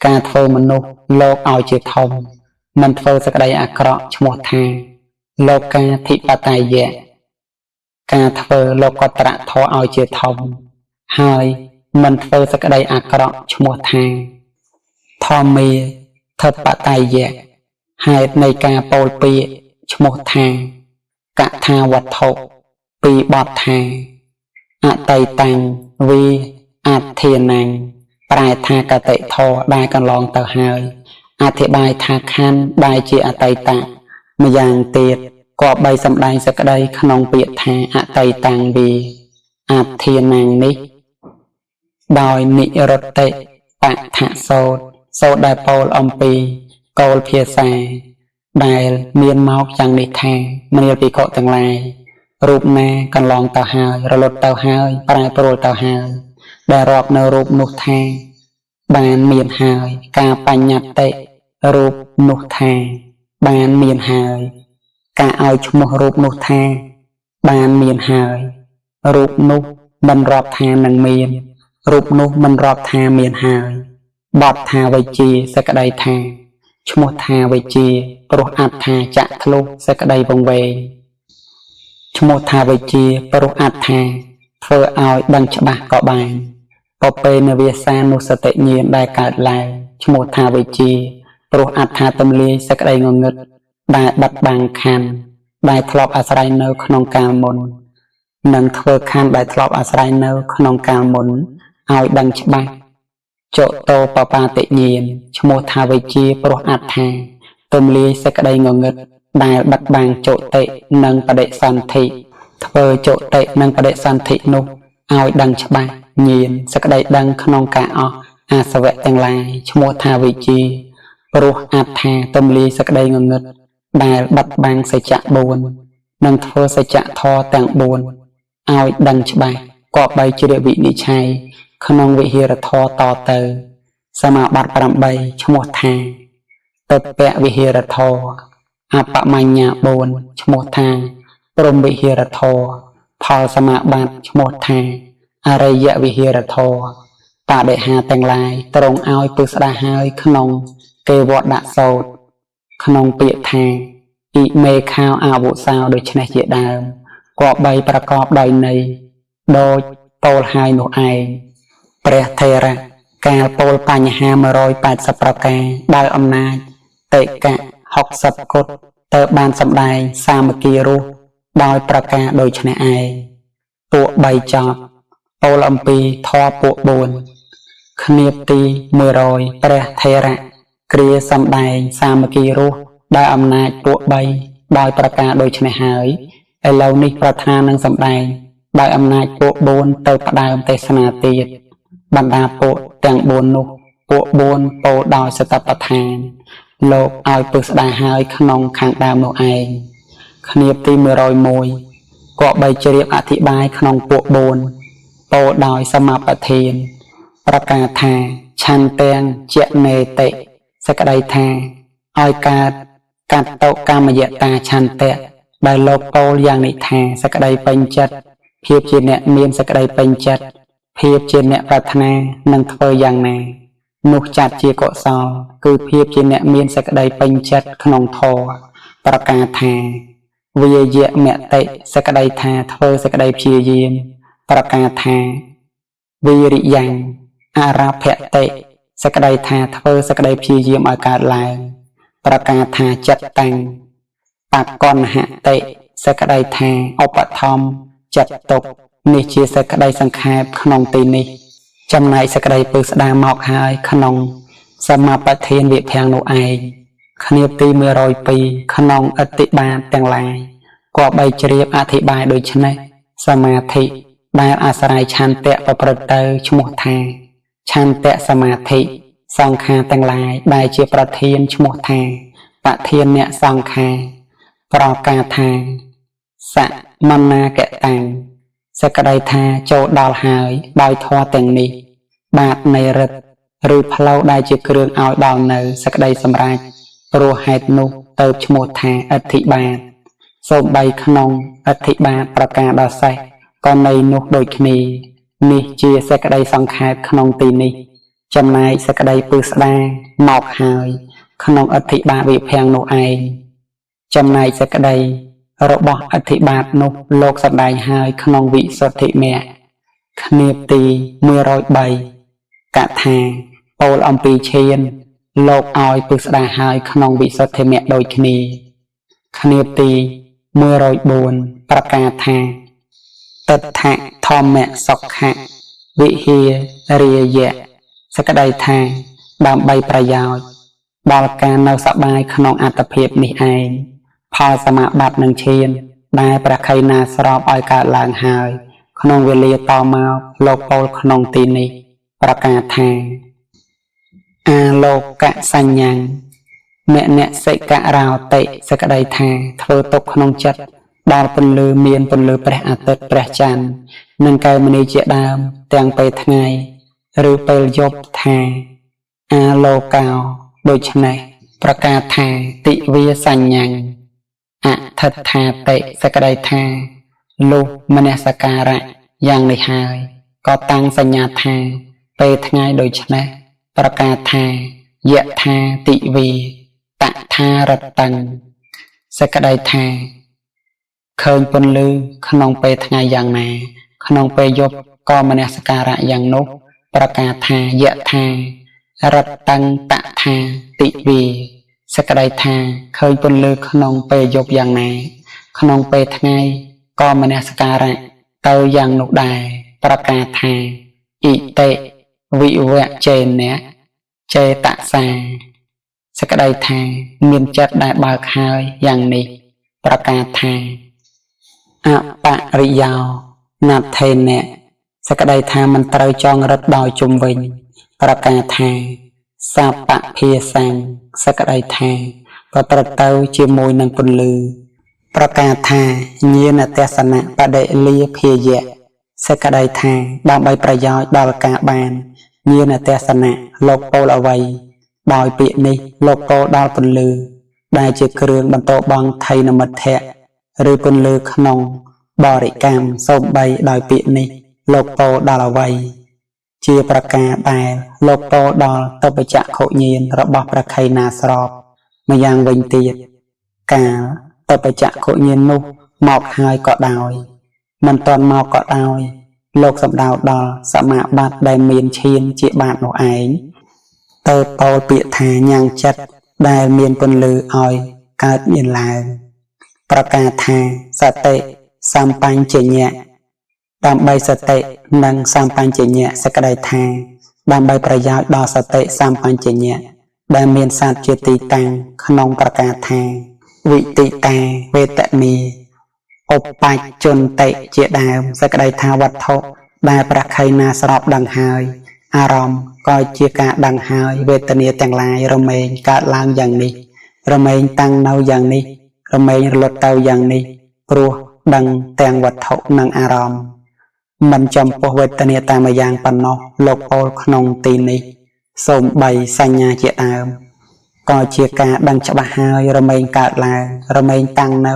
ការធ្វើមនុស្សលោកឲ្យជាធំមិនធ្វើសក្តីអាក្រក់ឈ្មោះថាលោកាធិបតេយៈការធ្វើលោកតរធម៌ឲ្យជាធំហើយមិនធ្វើសក្តីអាក្រក់ឈ្មោះថាធម្មាធិបតេយៈហេតុនៃការពោលពាក្យឈ្មោះថាកថាវត្ថុពីបទថាអតីតាំងវីអធិណាំងប្រែថាកតិធម៌ដែលកន្លងទៅហើយអធិប្បាយថាខណ្ឌដែលជាអតីតម្យ៉ាងទៀតក៏បីសម្ដែងសក្តីក្នុងពាក្យថាអតីតាំងវីអធិណាំងនេះដោយនិរតិបថសោតសោតដែលពោលអំពីកោលភាសាដែលមានមកយ៉ាងនេះថាមនាលភិក្ខុទាំងឡាយរូបណាកន្លងទៅហើយរលត់ទៅហើយប្រែប្រួលទៅហើយដែលរាប់នៅរូបនោះថាបានមានហើយការបញ្ញត្តិរូបនោះថាបានមានហើយការឲ្យឈ្មោះរូបនោះថាបានមានហើយរូបនោះមិនរាប់ថានឹងមានរូបនោះមិនរាប់ថាមានហើយបទថាវិជាសក្តីថាឈ្មោះថាវិជាព្រោះអត្ថាចាក់ធ្លុះសក្តីវង្វេងឈ្មោះថាវិជាព្រោះអត្ថាធ្វើឲ្យដឹងច្បាស់ក៏បានពពេនវាសានុសតិញាណដែលកើតឡើងឈ្មោះថាវិជាព្រោះអត្ថាទំលាយសក្តីងងឹតដែលបិទបាំងខណ្ឌដែលធ្លាប់អាស្រ័យនៅក្នុងកាលមុននិងធ្វើខណ្ឌដែលធ្លាប់អាស្រ័យនៅក្នុងកាលមុនឲ្យដឹងច្បាស់ចតោបបាទិញាណឈ្មោះថាវិជាព្រោះអត្ថាទំលាយសក្តីងងឹតដែលបិទបាំងចុតិនិងបដិសន្ធិធ្វើចុតិនិងបដិសន្ធិនោះឲ្យដឹងច្បាស់ញាណសក្តីដឹងក្នុងការអស់អាសវៈទាំងឡាយឈ្មោះថាវិជាព្រោះអត្ថាទំលាយសក្តីងងឹតដែលបិទបាំងសច្ចៈ4និងធ្វើសច្ចៈធម៌ទាំង4ឲ្យដឹងច្បាស់គប្បីជ្រាបវិនិច្ឆ័យក្នុងវិហារធម៌តទៅសមាបត្តិ8ឈ្មោះថាតពៈវិហារធម៌អបមញ្ញា4ឈ្មោះថាព្រហ្មវិហារធម៌ផលសមាបត្តិឈ្មោះថាអរិយវិហារធម៌បដិហាទាំងឡាយទ្រង់ឲ្យពឹស្ដាហើយក្នុងគេវត្តដាក់សោតក្នុងពាក្យថាអ៊ិមេខោអវុសោដូច្នេះជាដើមគប្បីប្រកបដោយន័យដូចពោលហើយនោះឯងព្រះថេរៈកាលពោលបញ្ហា180ប្រការដោយអំណាចតិកៈ60គត់ទៅបានសម្ដែងសាមគ្គីរស់ដោយប្រការដូច្នេះឯងពួក3ចប់ពោលអំពីធម៌ពួក4គ្នាបទី100ព្រះថេរៈគ្រាសម្ដែងសាមគ្គីរស់ដោយអំណាចពួក3ដោយប្រការដូច្នេះហើយឥឡូវនេះប្រធាននឹងសម្ដែងដោយអំណាចពួក4ទៅផ្ដើមទេសនាទៀតបណ្ដាពួកទាំង4នោះពួក4ពោលដោយសតិប្បដ្ឋានលោកឲ្យពឹស្ដាហើយក្នុងខាងដើមនោះឯងគ្នាបទី101គប្បីជ្រាបអធិប្បាយក្នុងពួក4ពោលដោយសមាបធានប្រកាសថាឆន្ទាំងជានេតិសក្តីថាឲ្យកើតកត្តកម្មយតាឆន្ទៈដែលលោកពោលយ៉ាងនេះថាសក្តីពេញចិត្តភាពជាអ្នកមានសក្តីពេញចិត្តភាពជាអ្នកប្រាថ្នានឹងធ្វើយ៉ាងណានោះចាត់ជាកុសលគឺភាពជាអ្នកមានសក្តីពេញចិត្តក្នុងធម៌ប្រកាសថាវិយមតិសក្តីថាធ្វើសក្តីព្យាយាមប្រកាសថាវិរិយ៉ាងអារភតិសក្តីថាធ្វើសក្តីព្យាយាមឲ្យកើតឡើងប្រកាសថាចិត្តតាំងបកណ្ហតិសក្តីថាឧបត្ថម្ភចិត្តទុកនេះជាសក្តីសង្ខេបក្នុងទីនេះចំណែកសក្តីពឹស្ដាមកហើយក្នុងសមាបធានវិភាំងនោះឯងគ្នាបទី102ក្នុងអតិបាតទាំងឡាយគប្បីជ្រាបអធិប្បាយដូច្នេះសមាធិដែលអាស្រ័យឆន្ទៈប្រព្រឹត្តទៅឈ្មោះថាឆន្ទៈសមាធិសង្ខារទាំងឡាយដែលជាប្រធានឈ្មោះថាប្រធានអ្នកសង្ខារប្រកាសថាសមនាកតាំងសក្តីថាចូលដល់ហើយដោយធម៌ទាំងនេះបាតនៃរិទ្ធឬផ្លូវដែលជាគ្រឿងឲ្យដល់នៅសក្តីសម្រេច ព្រោះហេតុនោះទៅឈ្មោះថាឥទ្ធិបាតសូម្បីក្នុងឥទ្ធិបាតប្រការដ៏សេះក៏នៃនោះដូចគ្នា នេះជាសេចក្តីសង្ខេបក្នុងទីនេះ ចំណែកសេចក្តីពឹស្ដាមកហើយ ក្នុងឥទ្ធិបាតវិភាំងនោះឯងចំណែកសេចក្តីរបស់ឥទ្ធិបាតនោះលោកសម្ដែងហើយក្នុងវិសុទ្ធិមគ្គគ្នាបទី103កថាពោលអំពីឈាន លោកឲ្យពឹស្ដាហើយក្នុងវិសុទ្ធិមគ្គដូចគ្នា គ្នាបទី104ប្រការថាទិដ្ឋធម្មសុខៈវិហារាយៈសក្តីថាដើម្បីប្រយោជន៍ដល់ការនៅសប្បាយក្នុងអត្តភាពនេះឯងផលសមាបត្តិនឹងឈាន ដែលព្រះខៃណាស្របឲ្យកើតឡើងហើយ ក្នុងវេលាតមកលោកពោលក្នុងទីនេះ ប្រការថាអាលោកសញ្ញាំមនសិករោតិសក្តីថាធ្វើទុកក្នុងចិត្តដល់ពន្លឺមានពន្លឺព្រះអាទិត្យព្រះច័ន្ទនិងកែវមณีជាដើម ទាំងពេលថ្ងៃឬពេលយប់ថាអាលោកោដូច្នេះប្រការថាទិវាសញ្ញាំអធិដ្ឋាតិសក្តីថាលុះមនសការៈយ៉ាងនេះហើយក៏តាំងសញ្ញាថាពេលថ្ងៃដូច្នេះប្រការថាយថាទិវាតថារតੰសក្តីថាឃើញពន្លឺក្នុងពេលថ្ងៃយ៉ាងណា ក្នុងពេលយប់ក៏មនសការៈយ៉ាងនោះ ប្រការថាយថារតੰតថាទិវាសក្តីថាឃើញពន្លឺក្នុងពេលយប់យ៉ាងណា ក្នុងពេលថ្ងៃក៏មនសការៈទៅយ៉ាងនោះដែរប្រការថាអ៊ិតិវិវៈចេនៈចេតសាសក្តីថាមានចិត្តដែលបើកហើយយ៉ាងនេះប្រការថាអបរិយោណាថេនៈសក្តីថាមិនត្រូវចងរឹតដោយជុំវិញ ប្រការថាសពភាសੰសក្តីថាប្រព្រឹត្តទៅជាមួយនឹងពន្លឺ ប្រការថាញាណទស្សនៈបដិលាភាយៈសក្តីថាដើម្បីប្រយោជន៍ដល់ការបានញាណទស្សនៈលោកពោលអ្វីដោយពាក្យនេះលោកពោលដល់ពន្លឺ ដែលជាគ្រឿងបន្តបងថៃនមិទ្ធៈឬពន្លឺក្នុងបរិកម្មសូម្បីដោយពាក្យនេះលោកពោលដល់អ្វី ជាប្រការដែលលោកពោលដល់តបចក្ខុញាណរបស់ព្រះខៃណាស្របម្យ៉ាងវិញទៀតកាលតបចក្ខុញាណនោះមកហើយក៏ដោយមិនទាន់មកក៏ដោយលោកសំដៅដល់សមាបត្តិដែលមានឈានជាបាតនោះឯងទៅពោលពាក្យថាញ៉ាំងចិត្តដែលមានពន្លឺឲ្យកើតមានឡើងប្រការថាសតិសម្បញ្ញៈដើម្បីសតិនិងសម្បញ្ញៈសក្តីថាដើម្បីប្រយោជន៍ដល់សតិសម្បញ្ញៈដែលមានសត្វជាទីតាំងក្នុងប្រការថាវិតិតាវេទនីឧបច្ចន្តិជាដើមសក្តីថាវត្ថុដែលព្រះខៃណាស្របដឹងហើយអារម្មណ៍ក៏ជាការដឹងហើយវេទនាទាំងឡាយរមែងកើតឡើងយ៉ាងនេះរមែងតាំងនៅយ៉ាងនេះរមែងរលត់ទៅយ៉ាងនេះព្រោះដឹងទាំងវត្ថុនិងអារម្មណ៍មិនចំពោះវេទនាតាមយ៉ាងប៉ុណ្ណោះលោកពោលក្នុងទីនេះសូម្បីសញ្ញាជាដើមក៏ជាការដឹងច្បាស់ហើយរមែងកើតឡើងរមែងតាំងនៅ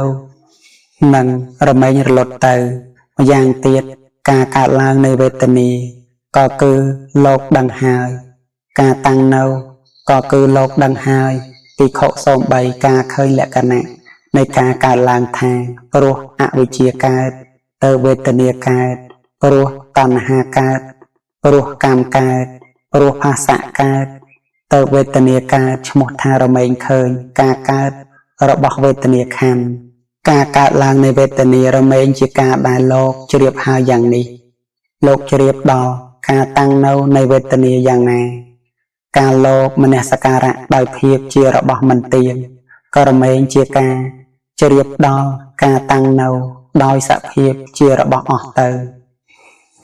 និងរមែងរលត់ទៅម្យ៉ាងទៀតការកើតឡើងនៃវេទនាក៏គឺលោកដឹងហើយការតាំងនៅក៏គឺលោកដឹងហើយភិក្ខុសូម្បីការឃើញលក្ខណៈនៃការកើតឡើងថាព្រោះអវិជ្ជាកើតទៅវេទនាកើតព្រោះតណ្ហាកើតព្រោះកម្មកើតព្រោះផាសៈកើតទៅវេទនាកើតឈ្មោះថារមែងឃើញការកើតរបស់វេទនាខណ្ឌការកើតឡើងនៃវេទនារមែងជាការដែលលោកជ្រាបហើយយ៉ាងនេះលោកជ្រាបដល់ការតាំងនៅនៃវេទនាយ៉ាងណាការលោកមនសការៈដោយភាពជារបស់មិនទៀងក៏រមែងជាការជ្រាបដល់ការតាំងនៅដោយសភាពជារបស់អស់ទៅ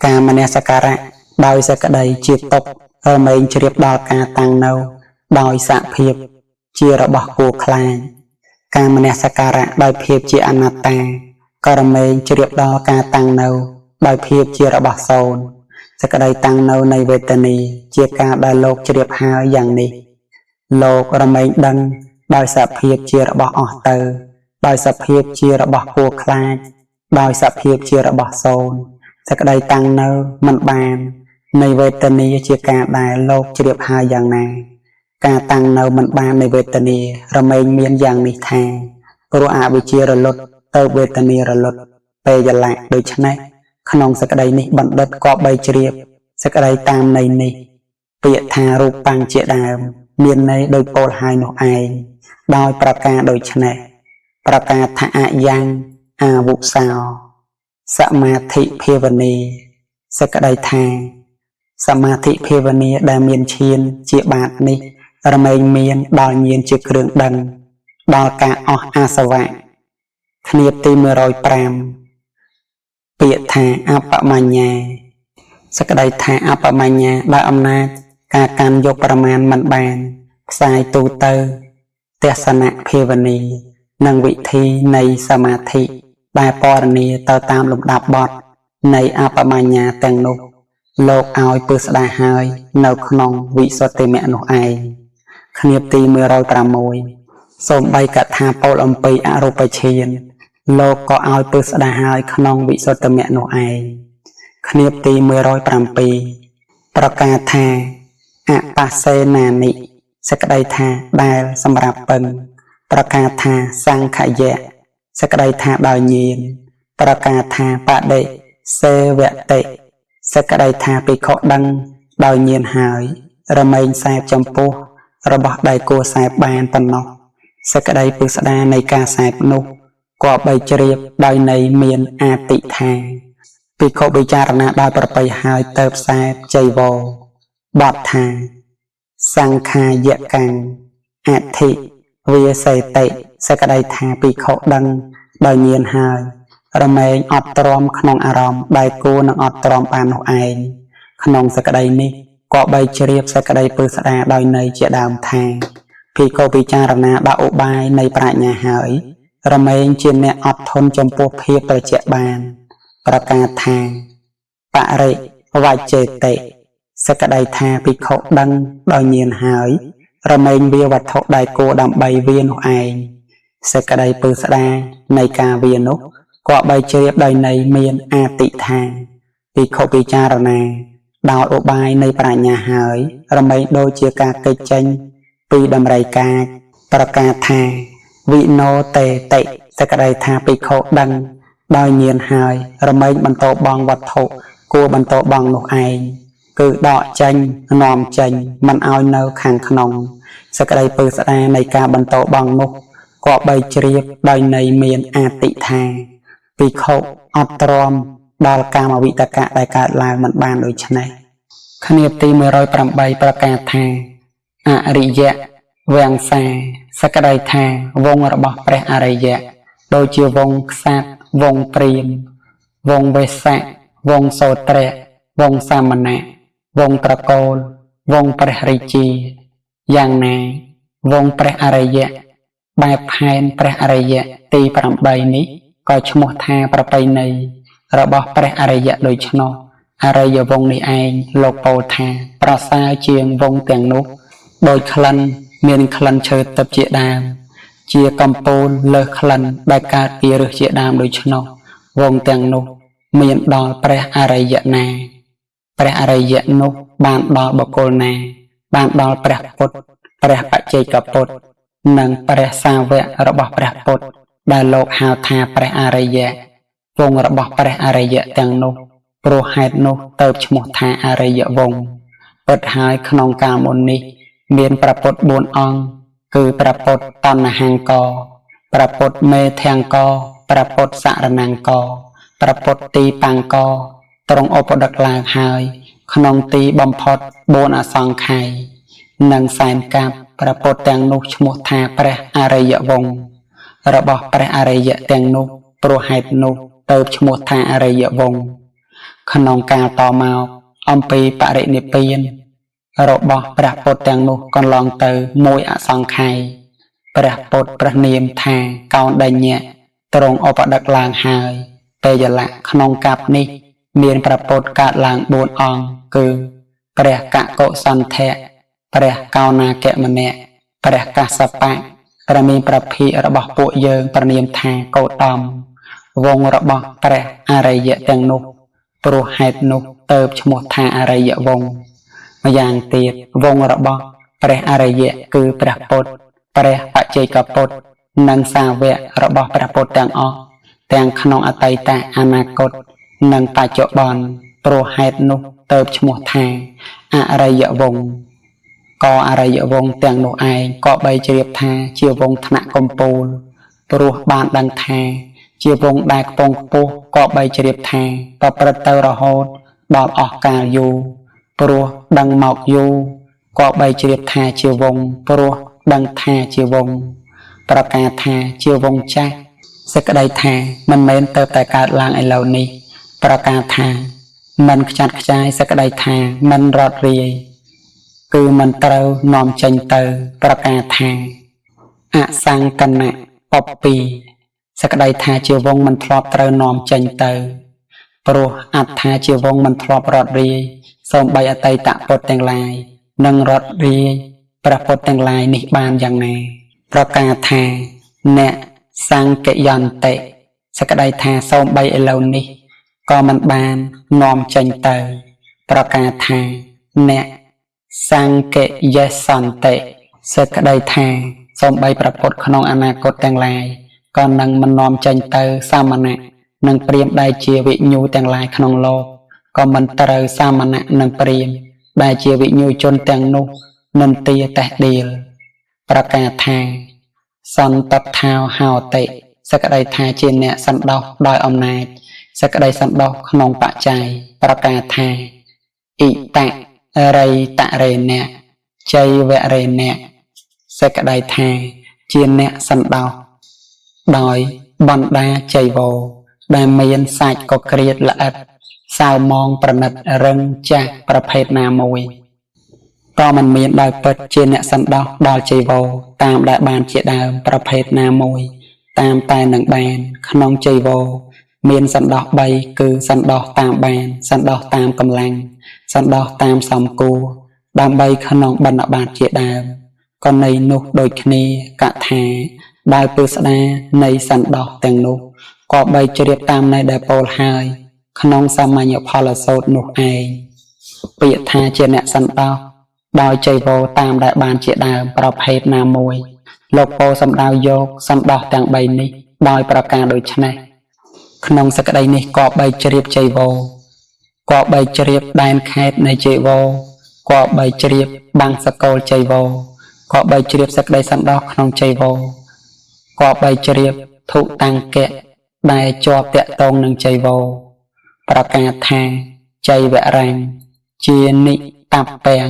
ការមនសការៈដោយសក្តីជាទុក្ខរមែងជ្រាបដល់ការតាំងនៅដោយសភាពជារបស់គួរខ្លាចការមនសការៈដោយភាពជាអនត្តាក៏រមែងជ្រាបដល់ការតាំងនៅដោយភាពជារបស់សូន្យសក្តីតាំងនៅនៃវេទនាជាការដែលលោកជ្រាបហើយយ៉ាងនេះលោករមែងដឹង ដោយសភាពជារបស់អស់ទៅ ដោយសភាពជារបស់គួរខ្លាច ដោយសភាពជារបស់សូន្យសេចក្តីតាំងនៅមិនបាន នៃវេទនាជាការដែលលោកជ្រាបហើយយ៉ាងណា ការតាំងនៅមិនបាននៃវេទនារមែងមានយ៉ាងនេះថាព្រោះអវិជ្ជារលត់ទៅវេទនារលត់ពេយលៈដូច្នេះក្នុងសេចក្តីនេះបណ្ឌិតក៏បីជ្រាបសេចក្តីតាមន័យនេះពាក្យថារូបាំងជាដើមមានន័យដោយពោលហើយនោះឯងដោយប្រការដូច្នេះប្រការថាអយ៉ាងអាវុសោសមាធិភាវនាសេចក្តីថាសមាធិភាវនាដែលមានឈានជាបាតនេះរមែងមានដល់ញាណជាគ្រឿងដឹងដល់ការអស់អាសវៈគ្នាទី105ពាក្យថាអបមញ្ញាសេចក្តីថាអបមញ្ញាដោយអំណាចការកាន់យកប្រមាណមិនបានផ្សាយទូទៅទស្សនៈភាវនានិងវិធីនៃសមាធិដែលពរនាទៅតាមលំដាប់បទនៃអបមញ្ញាទាំងនោះលោកឲ្យពឹស្ដាហើយនៅក្នុងវិសុទ្ធិមគ្គនោះឯងគ្នាទី106សូម្បីកថាពោលអំពីអរូបឈានលោកក៏ឲ្យពឹស្ដាហើយក្នុងវិសុទ្ធិមគ្គនោះឯងគ្នាទី107ប្រការថាអបសេនានិសេចក្តីថាដែលសម្រាប់ពឹងប្រការថាសង្ខយៈសេចក្តីថាដោយញាណប្រការថាបដិសេវតិសេចក្តីថាភិក្ខុដឹងដោយញាណហើយរមែងសែបចំពោះរបស់ដែលគួរសែបបានប៉ុណ្ណោះសេចក្តីពឹស្ដានៃការសែបនោះគប្បីជ្រាបដោយន័យមានអាទិថាភិក្ខុពិចារណាដោយប្រពៃហើយទៅផ្សែបចៃវរបទថាសង្ខាយកាំងអធិវាសេតិសេចក្តីថាភិក្ខុដឹងដោយញាណហើយរមែងអត់ទ្រាំក្នុងអារម្មណ៍ដែលគួរនឹងអត់ទ្រាំបាននោះឯងក្នុងសេចក្តីនេះគប្បីជ្រាបសេចក្តីពឹស្ដាដោយន័យជាដើមថាភិក្ខុពិចារណាដោយឧបាយនៃប្រាជ្ញាហើយរមែងជាអ្នកអត់ធន់ចំពោះភាពត្រជាក់បានប្រការថាបរិវច្ចេតិសេចក្តីថាភិក្ខុដឹងដោយញាណហើយរមែងវាវត្ថុដែលគួរដើម្បីវានោះឯងសេចក្តីពឹស្ដានៃការវានោះគប្បីជ្រាបដោយន័យមានអាទិថាភិក្ខុពិចារណាដោយឧបាយនៃប្រាជ្ញាហើយរមែងដូចជាការគេចចេញពីដំរីកាចប្រការថាវិណោតេតិសេចក្តីថាភិក្ខុដឹងដោយញាណហើយរមែងបន្តបងវត្ថុគួរបន្តបងនោះឯងគឺដកចេញនាំចេញមិនឲ្យនៅខាងក្នុងសេចក្តីពឹស្ដានៃការបន្តបងនោះគប្បីជ្រាបដោយន័យមានអាទិថាភិក្ខុអត់ទ្រាំដល់កាមវិតកៈដែលកើតឡើងមិនបានដូច្នេះគ្នាទី108ប្រការថាអរិយវង្សាសេចក្តីថាវង្សរបស់ព្រះអរិយៈដូចជាវង្សក្សត្រវង្សព្រាហ្មណ៍វង្សវេស្សៈវង្សសូត្រៈវង្សសាមណៈវង្សត្រកូលវង្សព្រះរាជាយ៉ាងណាវង្សព្រះអរិយៈបែបផែនព្រះអរិយៈទី8នេះក៏ឈ្មោះថាប្រពៃណីរបស់ព្រះអរិយៈដូច្នោះអរិយវង្សនេះឯងលោកពោលថាប្រសើរជាងវង្សទាំងនោះដោយក្លិនមានក្លិនឈើទឹកជាដើមជាកំពូលលើសក្លិនដែលកើតពីរសជាដើមដូច្នោះវង្សទាំងនោះមានដល់ព្រះអរិយៈណាព្រះអរិយៈនោះបានដល់បុគ្គលណាបានដល់ព្រះពុទ្ធព្រះបច្ចេកពុទ្ធនិងព្រះសាវករបស់ព្រះពុទ្ធដែលលោកហៅថាព្រះអរិយៈវង្សរបស់ព្រះអរិយៈទាំងនោះព្រោះហេតុនោះទៅឈ្មោះថាអរិយវង្សពិតហើយក្នុងកាលមុននេះមានព្រះពុទ្ធ4អង្គគឺព្រះពុទ្ធតណ្ហង្គព្រះពុទ្ធមេធង្គព្រះពុទ្ធសរណង្គព្រះពុទ្ធទីបង្កទ្រង់ឧបដឹកឡើងហើយក្នុងទីបំផុត4អសង្ខ័យនិងសែនកាប់ព្រះពុទ្ធទាំងនោះឈ្មោះថាព្រះអរិយវង្សរបស់ព្រះអរិយៈទាំងនោះព្រោះហេតុនោះទៅឈ្មោះថាអរិយវង្សក្នុងកាលតមកអំពីបរិនិព្វានរបស់ព្រះពុទ្ធទាំងនោះកន្លងទៅមួយអសង្ខ័យព្រះពុទ្ធព្រះនាមថាកោដញ្ញៈទ្រង់ឧបដឹកឡើងហើយពេយលៈក្នុងកាប់នេះមានព្រះពុទ្ធកើតឡើង4អង្គគឺព្រះកកុសន្ធៈព្រះកោណាគមនៈព្រះកសបៈ ព្រះមានព្រះភិក្ខរបស់ពួកយើងប្រនាមថាកោតមវង្សរបស់ព្រះអរិយៈទាំងនោះ ព្រោះហេតុនោះទៅឈ្មោះថាអរិយវង្សម្យ៉ាងទៀតវង្សរបស់ព្រះអរិយៈគឺព្រះពុទ្ធព្រះបច្ចេកពុទ្ធនិងសាវករបស់ព្រះពុទ្ធទាំងអស់ទាំងក្នុងអតីតអនាគតនិងបច្ចុប្បន្នព្រោះហេតុនោះទៅឈ្មោះថាអរិយវង្សក៏អរិយវង្សទាំងនោះឯងក៏បីជ្រាបថាជាវង្សថ្នាក់កំពូលព្រោះបានដឹងថាជាវង្សដែលខ្ពង់ខ្ពស់ក៏បីជ្រាបថាប្រព្រឹត្តទៅរហូតដល់អស់កាលយូរព្រោះដឹងមកយូរក៏បីជ្រាបថាជាវង្សព្រោះដឹងថាជាវង្សប្រការថាជាវង្សចាស់សេចក្តីថាមិនមែនទៅតែកើតឡើងឥឡូវនេះប្រការថាមិនខ្ចាត់ខ្ចាយសេចក្តីថាមិនរត់រាយគឺមិនត្រូវនាំចេញទៅប្រការថាអសង្កណៈពពីសេចក្តីថាជាវង្សមិនធ្លាប់ត្រូវនាំចេញទៅព្រោះអត្ថាជាវង្សមិនធ្លាប់រត់រាយសូម្បីអតីតពុទ្ធទាំងឡាយនិងរត់រាយព្រះពុទ្ធទាំងឡាយនេះបានយ៉ាងណាប្រការថាអ្នកសង្កយន្តិសេចក្តីថាសូម្បីឥឡូវនេះក៏មិនបាននាំចេញទៅប្រការថាអ្នកសង្កយសន្តិសេចក្តីថាសូម្បីព្រះពុទ្ធក្នុងអនាគតទាំងឡាយក៏នឹងមិននាំចេញទៅសាមណៈនិងព្រាហ្មណ៍ដែលជាវិញ្ញូទាំងឡាយក្នុងលោកក៏មិនត្រូវសាមណៈនិងព្រាហ្មណ៍ដែលជាវិញ្ញូជនទាំងនោះនិន្ទាតេះដៀលប្រការថាសន្តថោហោតិសេចក្តីថាជាអ្នកសន្តោសដោយអំណាចសេចក្តីសន្តោសក្នុងបច្ច័យប្រការថាអ៊ិតរិតរេណៈជ័យវរេណៈសេចក្តីថាជាអ្នកសន្តោសដោយបណ្ដាជ័យវោដែលមានសាច់ក៏ក្រៀតល្អិតសៅមងប្រណិតរឹងចាស់ប្រភេទណាមួយក៏មិនមានដោយពិតជាអ្នកសន្តោសដល់ជ័យវោតាមដែលបានជាដើមប្រភេទណាមួយតាមតែនឹងបានក្នុងជ័យវោមានសន្តោស3គឺសន្តោសតាមបានសន្តោសតាមកម្លាំងសន្តោសតាមសំគួរដើម្បីក្នុងបណ្ឌបាតជាដើមក៏ន័យនោះដូចគ្នាកថាដោយពឹស្ដានៃសន្តោសទាំងនោះក៏បីជ្រាបតាមន័យដែលពោលហើយក្នុងសាមញ្ញផលសូត្រនោះឯងពាក្យថាជាអ្នកសន្តោសដោយជ័យវោតាមដែលបានជាដើមប្រភេទណាមួយលោកពោលសំដៅយកសន្តោសទាំង3នេះដោយប្រការដូចនេះក្នុងសក្តីនេះក៏បីជ្រាបជ័យវោក៏បីជ្រាបដែនខេត្តនៃជ័យវោក៏បីជ្រាបបាំងសកលជ័យវោក៏បីជ្រាបសក្តីសន្តោសក្នុងជ័យវោក៏បីជ្រាបធុតាំងកៈដែលជាប់តាក់ទងនឹងជ័យវោប្រការថាជ័យវរាំងជានិតពាំង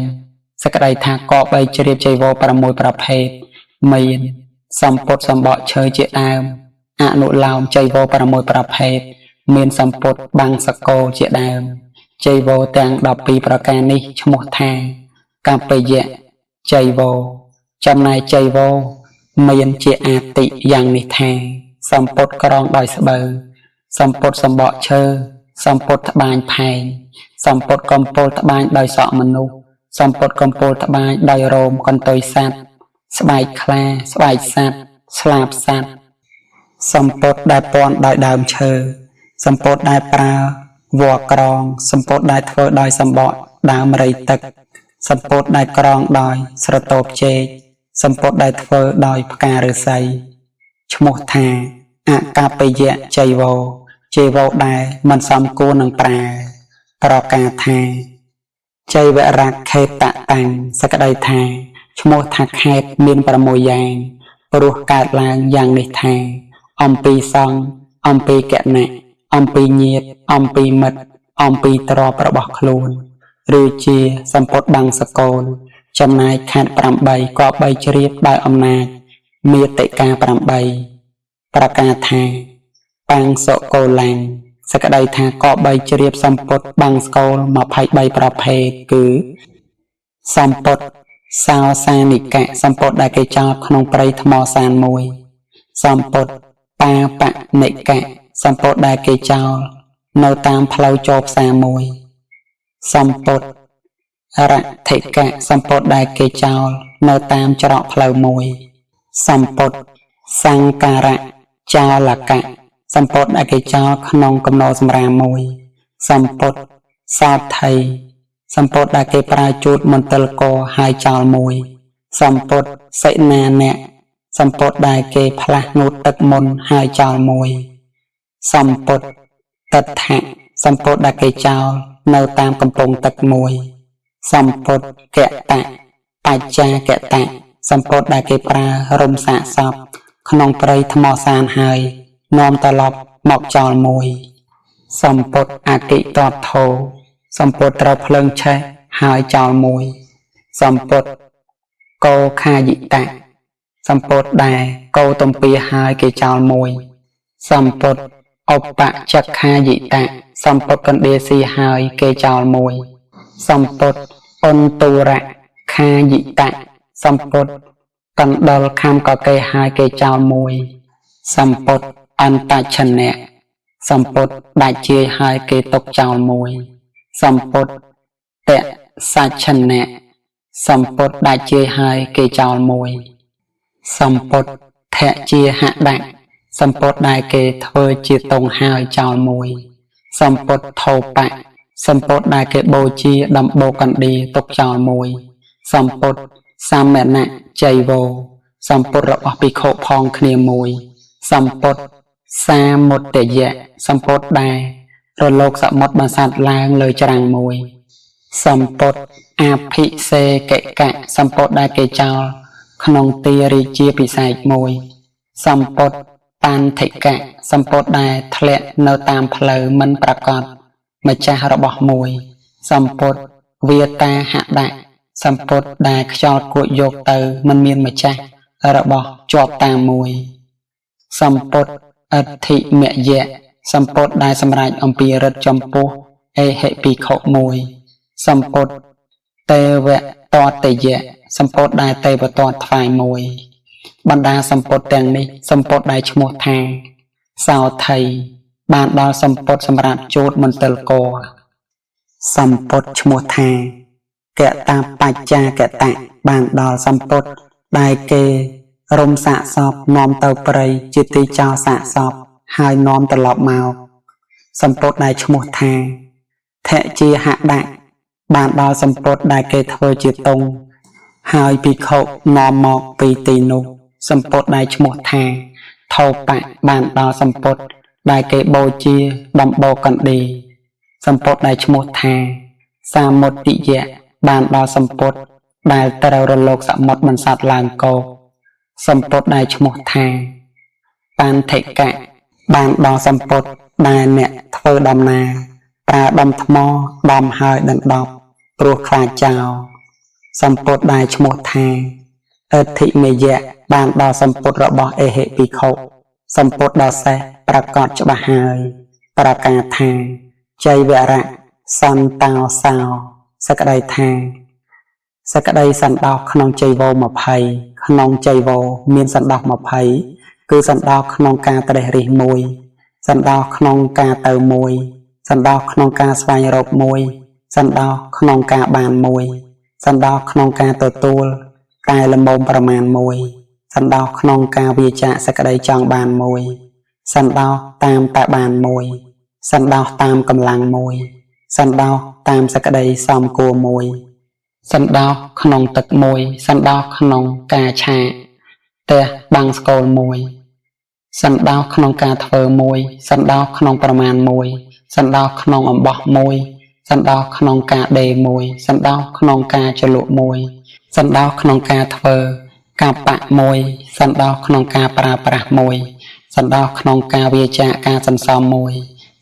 សក្តីថាក៏បីជ្រាបជ័យវោ6ប្រភេទមានសម្ពុតសម្បកឈើជាដើមអនុឡោមជ័យវោ6ប្រភេទមានសម្ពុតបាំងសកលជាដើមជ័យវោទាំង12ប្រការនេះឈ្មោះថាកបយៈជ័យវោចំណែកជ័យវោមានជាអាតិយ៉ាងនេះថាសម្ពុតក្រងដោយស្បូវសម្ពុតសម្បកឈើសម្ពុតត្បាញផែងសម្ពុតកំពូលត្បាញដោយសក់មនុស្សសម្ពុតកំពូលត្បាញដោយរោមកន្ទុយសត្វស្បែកខ្លាស្បែកសត្វស្លាបសត្វសម្ពុតដែលពន់ដោយដើមឈើសម្ពុតដែលប្រើវល្លិក្រងសម្ពុតដែលធ្វើដោយសម្បកដើមរៃទឹកសម្ពុតដែលក្រងដោយស្រតូបចេកសម្ពុតដែលធ្វើដោយផ្កាឫសីឈ្មោះថាអកបយៈជ័យវោជ័យវោដែលមិនសមគួរនឹងប្រើប្រការថាជ័យវរៈខេតតាំងសក្តីថាឈ្មោះថាខេតមាន6យ៉ាងព្រោះកើតឡើងយ៉ាងនេះថាអំពីសង្ឃអំពីគណៈអំពីញាតិអំពីមិត្តអំពីទ្រព្យរបស់ខ្លួនឬជាសម្ពុតបាំងសកលចំណែកខេត្ត8ក៏បីជ្រាបដោយអំណាចមេតិកា8ប្រការថាបាំងសុកូឡាំងសក្តីថាក៏បីជ្រាបសម្ពុតបាំងស្កូល23ប្រភេទគឺសម្ពុតសោសានិកៈសម្ពុតដែលគេចោលក្នុងព្រៃថ្មសានមួយសម្ពុតបាបនិកៈសម្ពុតដែលគេចោលនៅតាមផ្លូវចូលផ្សារមួយសម្ពុតរធិកៈសម្ពុតដែលគេចោលនៅតាមច្រកផ្លូវមួយ សំពត់សង្ការៈចោលកៈសំពត់ដែលគេចោលក្នុងកំណោសម្រាមមួយ សំពត់សោថីសំពត់ដែលគេប្រើជូតមន្ទិលកហើយចោលមួយ សំពត់សិណានៈសំពត់ដែលគេផ្លាស់ងូតទឹកមុនហើយចោលមួយ សំពត់តដ្ឋៈសំពត់ដែលគេចោលនៅតាមកំពង់ទឹកមួយ សំពត់កតៈបច្ចាកតៈសំពត់ដែលគេប្រើរុំសាកសពក្នុងព្រៃថ្មសានហើយនាំត្រឡប់មកចោលមួយ សំពត់អគិតតធោសំពត់ត្រូវភ្លើងឆេះហើយចោលមួយ សំពត់កោខាយិតៈសំពត់ដែលកោទំពាហើយគេចោលមួយ សំពត់ឧបចក្ខាយិតៈសំពត់កណ្ដៀស៊ីហើយគេចោលមួយ សំពត់អន្ទុរៈខាយិតៈសំពត់កណ្ដុលខាំកកេហើយគេចោលមួយ សំពត់អន្តឆនៈសំពត់ដាច់ជាយហើយគេទុកចោលមួយ សំពត់តៈសច្ឆនៈសំពត់ដាច់ជាយហើយគេចោលមួយ សំពត់ធជាហដៈសំពត់ដែលគេធ្វើជាតុងហើយចោលមួយ សំពត់ថោបៈសំពត់ដែលគេបូជាដំបូកកណ្ឌីទុកចោលមួយ សំពត់សមណៈចៃវោសំពត់របស់ភិក្ខុផងគ្នាមួយ សំពត់សាមុត្តយៈសំពត់ដែលរលកសមុទ្របន្សាត់ឡើងលើច្រាំងមួយ សំពត់អភិសេកកៈសំពត់ដែលគេចោលក្នុងទីរាជាពិសេសមួយ សំពត់បានធិកៈសំពត់ដែលធ្លាក់នៅតាមផ្លូវមិនប្រកបម្ចាស់របស់មួយ សំពត់វាតាហដៈសំពត់ដែលខ្យល់គួចយកទៅមិនមានម្ចាស់របស់ជាប់តាមមួយ សំពត់អធិមយៈសំពត់ដែលសម្រេចអំពីរិទ្ធចំពោះអេហិភិក្ខុមួយ សំពត់ទេវតតយៈសំពត់ដែលទេវតតថ្វាយមួយ បណ្ដាសំពត់ទាំងនេះសំពត់ដែលឈ្មោះថាសោថីបានដល់សំពត់សម្រាប់ជូតមន្ទិលកសំពត់ឈ្មោះថាកតាបច្ចាកតៈបានដល់សំពត់ដែលគេរុំសាកសពនាំទៅព្រៃជាទីចោលសាកសពហើយនាំត្រឡប់មកសំពត់ដែលឈ្មោះថាធជាហដៈបានដល់សំពត់ដែលគេធ្វើជាតុងហើយភិក្ខុនាំមកពីទីនោះ សំពត់ដែលឈ្មោះថាថោបៈបានដល់សំពត់ដែលគេបូជាដំបូកកណ្ឌីសំពត់ដែលឈ្មោះថាសាមុទ្ទយៈបានដល់សំពត់ដែលត្រូវរលកសមុទ្របន្សាត់ឡើងគោកសំពត់ដែលឈ្មោះថាបានធិកៈបានដល់សំពត់ដែលអ្នកធ្វើដំណើរប្រើដុំថ្មដំហើយដណ្ដប់ព្រោះខ្លាចចោលសំពត់ដែលឈ្មោះថាអធិមយៈបានដល់សំពត់របស់អេហិភិក្ខុសំពត់ដល់សេះប្រកបច្បាស់ហើយប្រកាសថាចៃវរៈសន្តោសោសក្តីថាសក្តីសន្តោសក្នុងចៃវរ20ក្នុងចៃវរមានសន្តោស20គឺសន្តោសក្នុងការត្រេះរិះមួយសន្តោសក្នុងការទៅមួយសន្តោសក្នុងការស្វែងរកមួយសន្តោសក្នុងការបានមួយសន្តោសក្នុងការទទួលតែល្មមប្រមាណមួយសន្តោសក្នុងការវាចាកសក្តីចង់បានមួយសន្តោសតាមតែបានមួយសន្តោសតាមកម្លាំងមួយសន្តោសតាមសក្តីសំគួរមួយសន្តោសក្នុងទឹកមួយសន្តោសក្នុងការឆាកផ្ទះបាំងស្កូលមួយសន្តោសក្នុងការធ្វើមួយសន្តោសក្នុងប្រមាណមួយសន្តោសក្នុងអំបោះមួយសន្តោសក្នុងការដេរមួយសន្តោសក្នុងការជ្រលក់មួយសន្តោសក្នុងការធ្វើកបៈមួយសន្តោសក្នុងការប្រើប្រាស់មួយសន្តោសក្នុងការវាចាកការសន្សំមួយ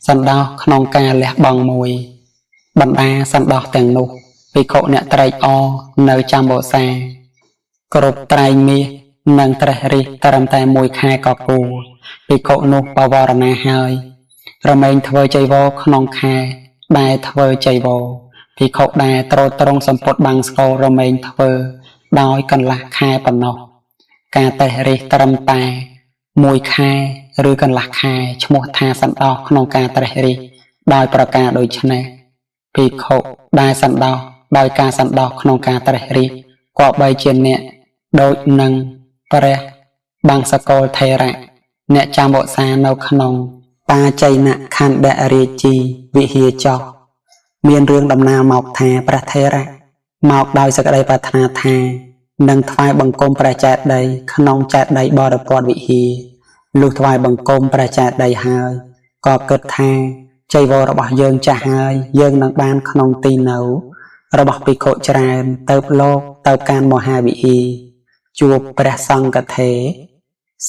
សន្តោសក្នុងការលះបង់មួយបណ្ដាសន្តោសទាំងនោះភិក្ខុអ្នកត្រេកអរនៅចាំបូសាគ្រប់ត្រែងមាសនិងត្រេះរិះត្រឹមតែមួយខែក៏គួរភិក្ខុនោះបវរណាហើយរមែងធ្វើចៃវរក្នុងខែដែលធ្វើចៃវរភិក្ខុដែលទ្រទ្រង់សម្ពុតបាំងស្គររមែងធ្វើដោយកន្លះខែប៉ុណ្ណោះការតេះរិះត្រឹមតែមួយខែឬកន្លះខែឈ្មោះថាសន្តោសក្នុងការត្រេះរិះដោយប្រការដូចនេះភិក្ខុដែលសន្តោសដោយការសន្តោសក្នុងការត្រេះរិះគប្បីជាអ្នកដូចនឹងព្រះ បង្សកលថេរៈអ្នកចាំវស្សានៅក្នុង បាចៃនខណ្ឌរាជីវិហារចោះមានរឿងដំណាលមកថាព្រះថេរៈមកដោយសេចក្តីប្រាថ្នាថានឹងថ្វាយបង្គំព្រះចេតិយក្នុងចេតិយបរិពតវិហារលុះថ្វាយបង្គំព្រះចេតិយហើយក៏គិតថាចីវររបស់យើងចាស់ហើយយើងនឹងបានក្នុងទីនៅរបស់ភិក្ខុច្រើនទៅលោកទៅកាន់មហាវិហារជួបព្រះសង្ឃថេរ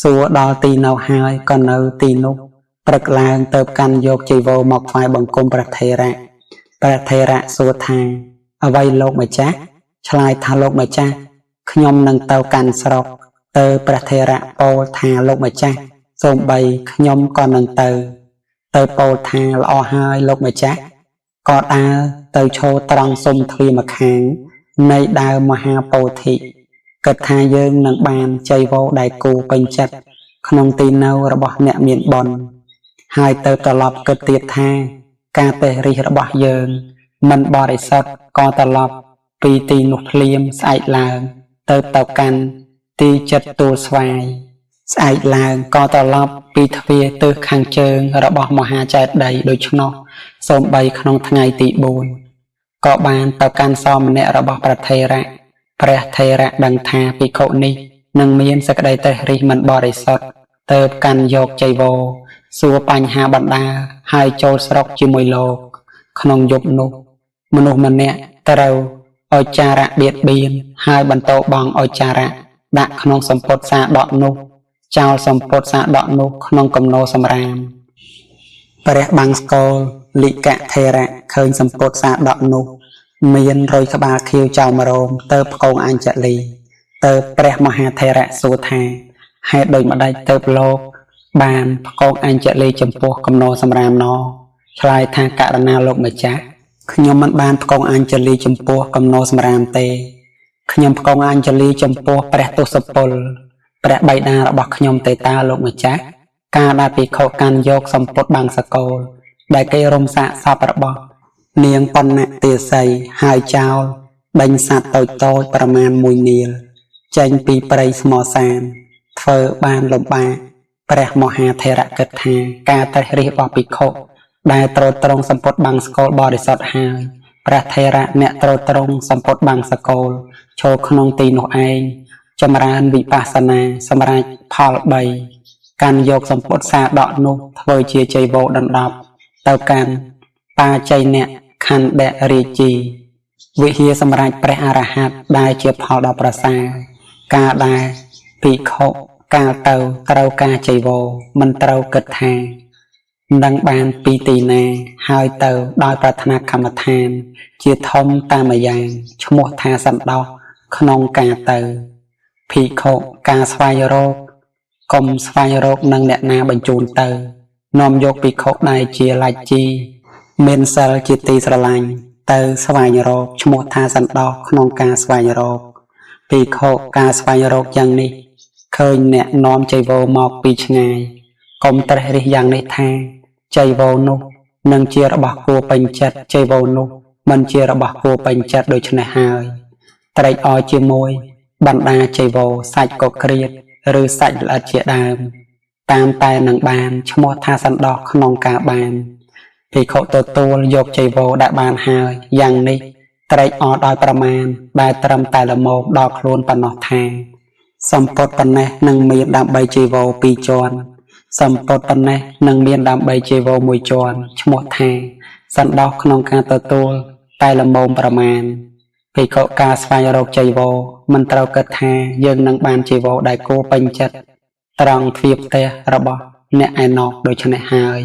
សួរដល់ទីនៅហើយក៏នៅទីនោះព្រឹកឡើងទៅកាន់យកចីវរមកថ្វាយបង្គំព្រះថេរៈព្រះថេរៈសួរថាអ្វីលោកម្ចាស់ឆ្លើយថាលោកម្ចាស់ខ្ញុំនឹងទៅកាន់ស្រុកទៅព្រះថេរៈពោលថាលោកម្ចាស់សូម្បីខ្ញុំក៏នឹងទៅទៅពោលថាល្អហើយលោកម្ចាស់ក៏ដើរទៅឈរត្រង់សុំទ្វារម្ខាងនៃដើមមហាពោធិគិតថាយើងនឹងបានចីវរដែលគូពេញចិត្តក្នុងទីនៅរបស់អ្នកមានបុណ្យហើយទៅត្រឡប់គិតទៀតថាការតេះរិះរបស់យើងមិនបរិសុទ្ធក៏ត្រឡប់ពីទីនោះភ្លាមស្អែកឡើងទៅកាន់ទីចិត្តទួលស្វាយស្អែកឡើងក៏ត្រឡប់ពីទ្វារទិសខាងជើងរបស់មហាចេតិយដូច្នោះសូម្បីក្នុងថ្ងៃទី4ក៏បានទៅកាន់សមណៈរបស់ព្រះថេរៈព្រះថេរៈដឹងថាភិក្ខុនេះនឹងមានសេចក្តីត្រេះរិះមិនបរិសុទ្ធទៅកាន់យកចីវរសួរបញ្ហាបណ្ដាហើយចូលស្រុកជាមួយលោកក្នុងយប់នោះមនុស្សម្នាក់ត្រូវអចារៈបៀតបៀនហើយបន្តបងអចារៈដាក់ក្នុងសម្ពុតសាដកនោះចោលសម្ពុតសាដកនោះក្នុងគំនរសម្រាមព្រះបង្សកលលិកថេរៈឃើញសម្ពុតសាដកនោះមានរុយក្បាលខៀវចោមរោមទៅផ្គងអញ្ជលីទៅព្រះមហាថេរៈសួរថាហេតុដូចម្ដេចទៅលោកបានផ្គងអញ្ជលីចំពោះគំនរសម្រាមណឆ្លើយថាករណាលោកម្ចាស់ខ្ញុំមិនបានផ្គងអញ្ជលីចំពោះគំនរសម្រាមទេខ្ញុំផ្គងអញ្ជលីចំពោះព្រះទសពលព្រះបិតារបស់ខ្ញុំទេតាលោកម្ចាស់ការដែលភិក្ខុកាន់យកសម្ពុតបង្សកលដែលគេរំសាកសពរបស់នាងបណ្ណទាសីហើយចោលដេញសត្វតូចៗប្រមាណ1នាលចេញពីព្រៃស្មសានធ្វើបានលំបាកព្រះមហាថេរៈគិតថាការត្រេះរិះរបស់ភិក្ខុដែលទ្រទ្រង់សម្ពុតបង្សកលបរិសុទ្ធហើយព្រះថេរៈអ្នកទ្រទ្រង់សម្ពុតបង្សកលចូលក្នុងទីនោះឯងចម្រើនវិបស្សនាសម្រាប់ផល3កាន់យកសម្ពុតសាដកនោះធ្វើជាចីវរដណ្ដប់ទៅកាន់បាចៃនខណ្ឌរាជីវិហារសម្រាប់ព្រះអរហន្តដែលជាផលដ៏ប្រសើរការដែលភិក្ខុកាលទៅត្រូវការចីវរមិនត្រូវគិតថានឹងបានពីទីណាហើយទៅដោយប្រាថ្នាកម្មដ្ឋានជាធំតាមយ៉ាងឈ្មោះថាសន្តោសក្នុងការទៅភិក្ខុការស្វែងរកកុំស្វែងរកនឹងអ្នកណាបញ្ជូនទៅនាំយកភិក្ខុដែលជាលាច់ជីមានសិលជាទីស្រឡាញ់ទៅស្វែងរកឈ្មោះថាសន្តោសក្នុងការស្វែងរកភិក្ខុការស្វែងរកយ៉ាងនេះឃើញអ្នកនាំចីវរមកពីឆ្ងាយកុំត្រេះរិះយ៉ាងនេះថាចីវរនោះនឹងជារបស់គួរពេញចិត្តចីវរនោះមិនជារបស់គួរពេញចិត្តដូច្នេះហើយត្រេកអរជាមួយបណ្ដាចីវរសាច់កក្រៀតឬសាច់ល្អិតជាដើមតាមតែនឹងបានឈ្មោះថាសន្តោសក្នុងការបានភិក្ខុទទួលយកចីវរដែលបានហើយយ៉ាងនេះត្រេកអរដោយប្រមាណដែលត្រឹមតែល្មមដល់ខ្លួនប៉ុណ្ណោះថាសម្ពុតប៉ុណ្ណេះនឹងមានដើម្បីចីវរ2ជាន់សម្ពុតប៉ុណ្ណេះនឹងមានដើម្បីចីវរ1ជាន់ឈ្មោះថាសន្តោសក្នុងការទទួលតែល្មមប្រមាណភិក្ខុការស្វែងរកចីវរមិនត្រូវគិតថាយើងនឹងបានចីវរដែលគួរពេញចិត្តត្រង់ទ្វារផ្ទះរបស់អ្នកឯណោះដូច្នេះហើយ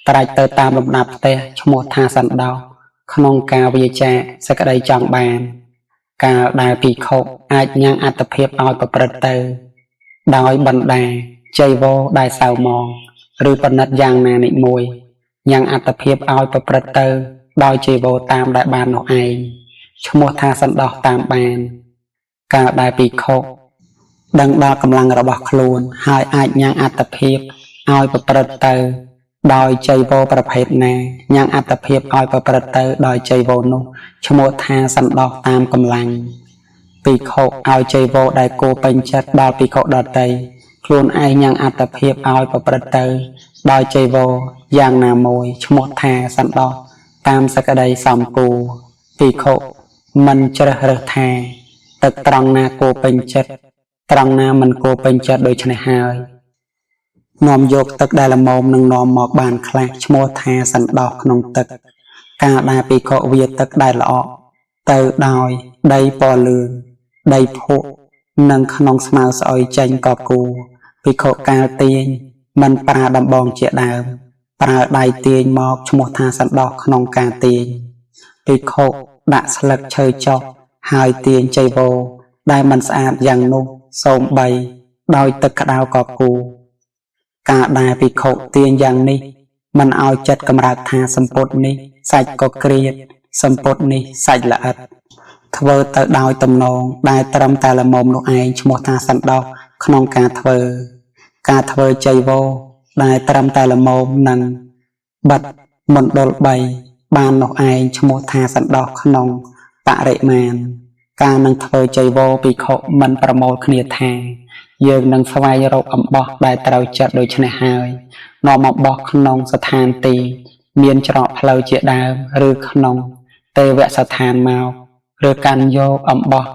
ត្រាច់ទៅតាមលំដាប់ផ្ទះឈ្មោះថាសន្តោសក្នុងការវាចាកសេចក្តីចង់បានកាលដែលភិក្ខុអាចញ៉ាំងអត្តភាពឲ្យប្រព្រឹត្តទៅដោយបណ្ដាចីវរដែលសៅមងឬបណិតយ៉ាងណានិមួយញ៉ាំងអត្តភាពឲ្យប្រព្រឹត្តទៅដោយចីវរតាមដែលបាននោះឯងឈ្មោះថាសន្តោសតាមបានកាលដែលភិក្ខុដឹងដល់កម្លាំងរបស់ខ្លួនហើយអាចញ៉ាំងអត្តភាពឲ្យប្រព្រឹត្តទៅដោយចីវរប្រភេទណាញ៉ាំងអត្តភាពឲ្យប្រព្រឹត្តទៅដោយចីវរនោះឈ្មោះថាសន្តោសតាមកម្លាំងភិក្ខុឲ្យចីវរដែលគួរពេញចិត្តដល់ភិក្ខុដទៃ ខ្លួនឯងញ៉ាំងអត្តភាពឲ្យប្រព្រឹត្តទៅ ដោយចីវរយ៉ាងណាមួយឈ្មោះថាសន្តោសតាមសក្តីសំគួរភិក្ខុមិនជ្រើសរើសថា ទឹកត្រង់ណាគួរពេញចិត្តត្រង់ណាមិនគួរពេញចិត្តដូច្នេះហើយនាំយកទឹកដែលល្មមនឹងនាំមកបានខ្លះឈ្មោះថាសន្តោសក្នុងទឹក កាលដែលភិក្ខុវាទឹកដែលល្អក់ទៅដោយដីពណ៌លឿងដីភក់និងក្នុងស្មៅស្អុយចេញក៏គួរភិក្ខុកាលទាញមិនប្រើដំបងជាដើម ប្រើដៃទាញមកឈ្មោះថាសន្តោសក្នុងការទាញភិក្ខុដាក់ស្លឹកឈើចុះហើយទាញចីវរដែលមិនស្អាតយ៉ាងនោះសូម្បីដោយទឹកក្តៅក៏គួរការដែលភិក្ខុទាញយ៉ាងនេះមិនឲ្យចិត្តកម្រើកថាសម្ពុតនេះសាច់ក៏ក្រៀតសម្ពុតនេះសាច់ល្អិតធ្វើទៅដោយទំនងដែលត្រឹមតែល្មមនោះឯងឈ្មោះថាសន្តោសក្នុងការធ្វើ ការធ្វើចីវរដែលត្រឹមតែល្មមនឹងបិទមណ្ឌល3បាននោះឯងឈ្មោះថាសន្តោសក្នុងបរិមាណការនឹងធ្វើចីវរភិក្ខុមិនប្រមូលគ្នាថាយើងនឹងស្វែងរកអំបោះដែលត្រូវចិត្តដូច្នេះហើយនាំអំបោះក្នុងស្ថានទីមានច្រកផ្លូវជាដើមឬក្នុងទេវស្ថានមកឬកាន់យកអំបោះ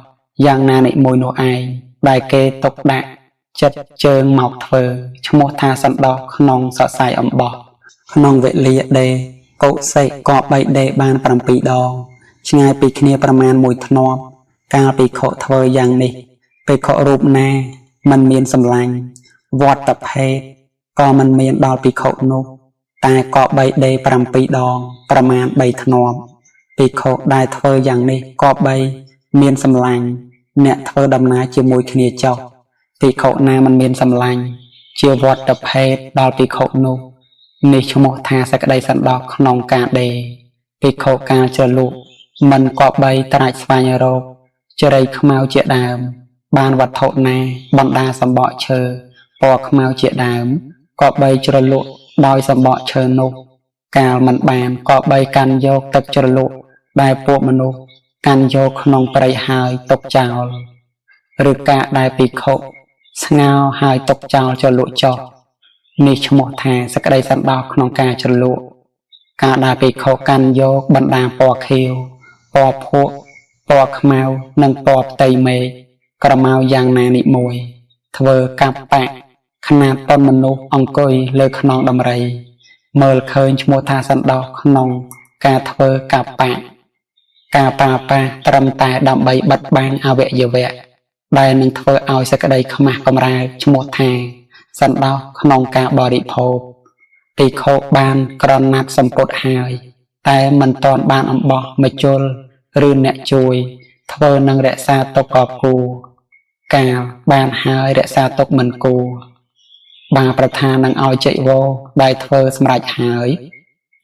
យ៉ាងណានិមួយនោះឯងដែលគេទុកដាក់ចិត្តជើងមកធ្វើឈ្មោះថាសន្តោសក្នុងសរសៃអំបោះក្នុងវេលាដេកុសិក៏បីដេបាន7ដងឆ្ងាយពីគ្នាប្រមាណមួយធ្នាប់កាលភិក្ខុធ្វើយ៉ាងនេះភិក្ខុរូបណាមិនមានសម្លាញ់វត្តភេទក៏មិនមានដល់ភិក្ខុនោះតែក៏បីដេ7ដងប្រមាណ3ធ្នាប់ភិក្ខុដែលធ្វើយ៉ាងនេះក៏បីមានសម្លាញ់អ្នកធ្វើដំណើរជាមួយគ្នាចុះភិក្ខុណាមិនមានសម្លាញ់ជាវត្តភេទដល់ភិក្ខុនោះនេះឈ្មោះថាសក្តីសន្តោសក្នុងការដេភិក្ខុកាលជ្រលក់មិនក៏បីត្រាច់ស្វែងរកជ្រៃខ្មៅជាដើមបានវត្ថុណាបណ្ដាសម្បកឈើពណ៌ខ្មៅជាដើមក៏បីជ្រលក់ដោយសម្បកឈើនោះកាលមិនបានក៏បីកាន់យកទឹកជ្រលក់ដែលពួកមនុស្សកាន់យកក្នុងព្រៃហើយទុកចោលឬការដែលភិក្ខុស្ងោហើយទុកចោលជ្រលក់ចុះនេះឈ្មោះថាសក្តីសន្តោសក្នុងការជ្រលក់ការដែលភិក្ខុកាន់យកបណ្ដាពណ៌ខៀវពណ៌ភក់ពណ៌ខ្មៅនិងពណ៌ផ្ទៃមេឃក្រមៅយ៉ាងណានិមួយធ្វើកប្បៈຂະຫນាតប៉ុនមនុស្សអង្គុយលើខ្នងដំរីមើលឃើញឈ្មោះថាសន្តោសក្នុងការធ្វើកប្បៈការប្រើប្រាស់ត្រឹមតែដើម្បីបិទបាំងអវយវៈដែលនឹងធ្វើឲ្យសក្តីខ្មាស់កម្រើកឈ្មោះថាសន្តោសក្នុងការបរិភោគភិក្ខុបានក្រណាត់សម្ពុតហើយតែមិនទាន់បានអំបោះមជុលឬអ្នកជួយធ្វើនឹងរក្សាទុកក៏គួរកាលបានហើយរក្សាទុកមិនគួរបាប្រធាននឹងឲ្យចីវរដែលធ្វើសម្រេចហើយ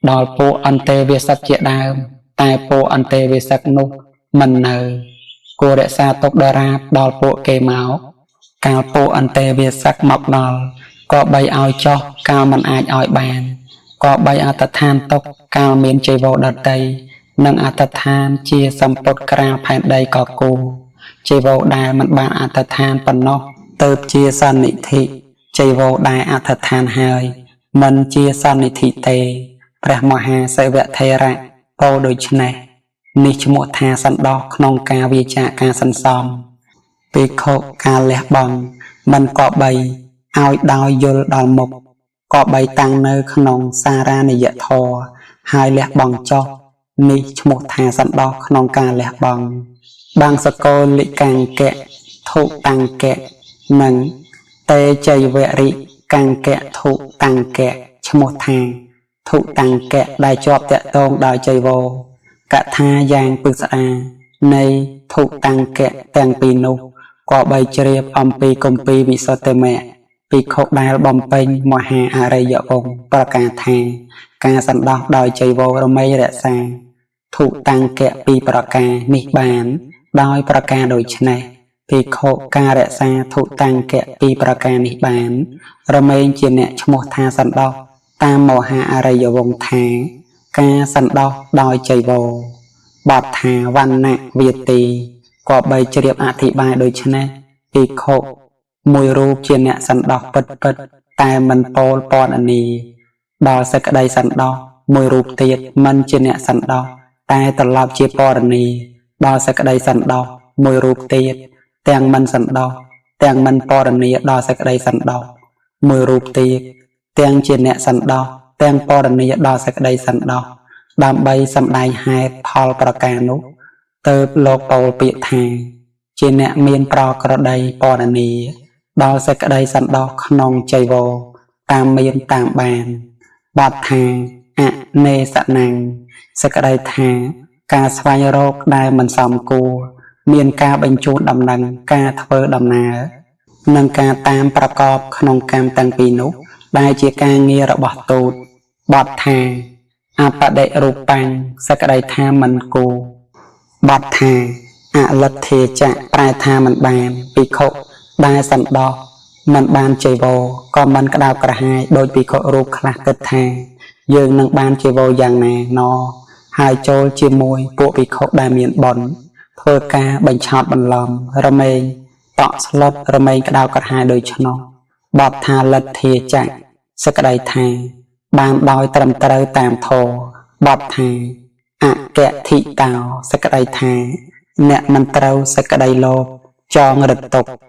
ដល់ពួកអន្តេវាសឹកជាដើមតែពួកអន្តេវាសឹកនោះមិននៅគួររក្សាទុកដរាបដល់ពួកគេមកកាលពួកអន្តេវាសឹកមកដល់ក៏បីឲ្យចោះកាលមិនអាចឲ្យបានក៏បីអត្តដ្ឋានទុកកាលមានចីវរដតីនិងអត្តដ្ឋានជាសម្ពុតក្រាលផែនដីក៏គួរចីវរដែលមិនបានអត្តដ្ឋានប៉ុណ្ណោះទៅជាសន្និធិចីវរដែលអត្តដ្ឋានហើយមិនជាសន្និធិទេព្រះមហាសិវថេរៈពោលដូច្នេះនេះឈ្មោះថាសន្តោសក្នុងការវាចាការសន្សំភិក្ខុការលះបង់មិនក៏បីឲ្យដោយយល់ដល់មុខក៏បីតាំងនៅក្នុងសារ៉ានិយធម៌ហើយលះបង់ចុះនេះឈ្មោះថាសន្តោសក្នុងការលះបង់បាងសកលិកាង្គៈធុតាង្គៈនិងតេចៃវរិកាង្គៈធុតាង្គៈឈ្មោះថាធុតាង្គៈដែលជាប់តាក់ទងដោយចីវរកថាយ៉ាងពឹស្ដានៃធុតាង្គៈទាំងពីរនោះក៏បីជ្រាបអំពីគម្ពីរវិសុទ្ធិមគ្គភិក្ខុដែលបំពេញមហាអរិយវង្សប្រកាសថាការសន្តោសដោយចីវររមែងរក្សាធុតាង្គៈពីរប្រការនេះបានដោយប្រការដូចនេះភិក្ខុការរក្សាធុតាង្គៈពីរប្រការនេះបានរមែងជាអ្នកឈ្មោះថាសន្តោសតាមមហាអរិយវង្សថាការសន្តោសដោយចីវរបទថាវណ្ណៈវាទីក៏បីជ្រាបអធិប្បាយដូច្នេះភិក្ខុ មួយរូបជាអ្នកសន្តោសពិតពិតតែមិនពោលពណ៌នាដល់សេចក្តីសន្តោសមួយរូបទៀតមិនជាអ្នកសន្តោសតែត្រឡប់ជាពរនីដល់សេចក្តីសន្តោសមួយរូបទៀតទាំងមិនសន្តោសទាំងមិនពរនីដល់សេចក្តីសន្តោសមួយរូបទៀតទាំងជាអ្នកសន្តោសទាំងពរនីដល់សេចក្តីសន្តោសដើម្បីសម្ដែងហេតុផលប្រការនោះទៅលោកពោលពាក្យថាជាអ្នកមានប្រក្រតីពរនីដល់សេចក្តីសន្តោសក្នុងចីវរតាមមានតាមបានបទថាអនេសនាំងសេចក្តីថាការស្វែងរកដែលមិនសមគួរមានការបញ្ជូនដំណឹងការធ្វើដំណើរនិងការតាមប្រកបក្នុងកម្មទាំងពីរនោះដែលជាការងាររបស់ទូតបទថាអបដិរូបាំងសេចក្តីថាមិនគួរបទថាអលិទ្ធាចៈប្រែថាមិនបានភិក្ខុដែលសន្តោសមិនបានចីវរក៏មិនក្តៅក្រហាយដោយភិក្ខុរូបខ្លះគិតថាយើងនឹងបានចីវរយ៉ាងណាណហើយចូលជាមួយពួកភិក្ខុដែលមានបុណ្យធ្វើការបញ្ឆោតបន្លំរមែងតក់ស្លុតរមែងក្តៅក្រហាយដូច្នោះបទថាលិទ្ធាចៈសេចក្តីថាបានដោយត្រឹមត្រូវតាមធម៌បទថាអកធិតោសេចក្តីថាអ្នកមិនត្រូវសេចក្តីលោភចងរឹតទុក។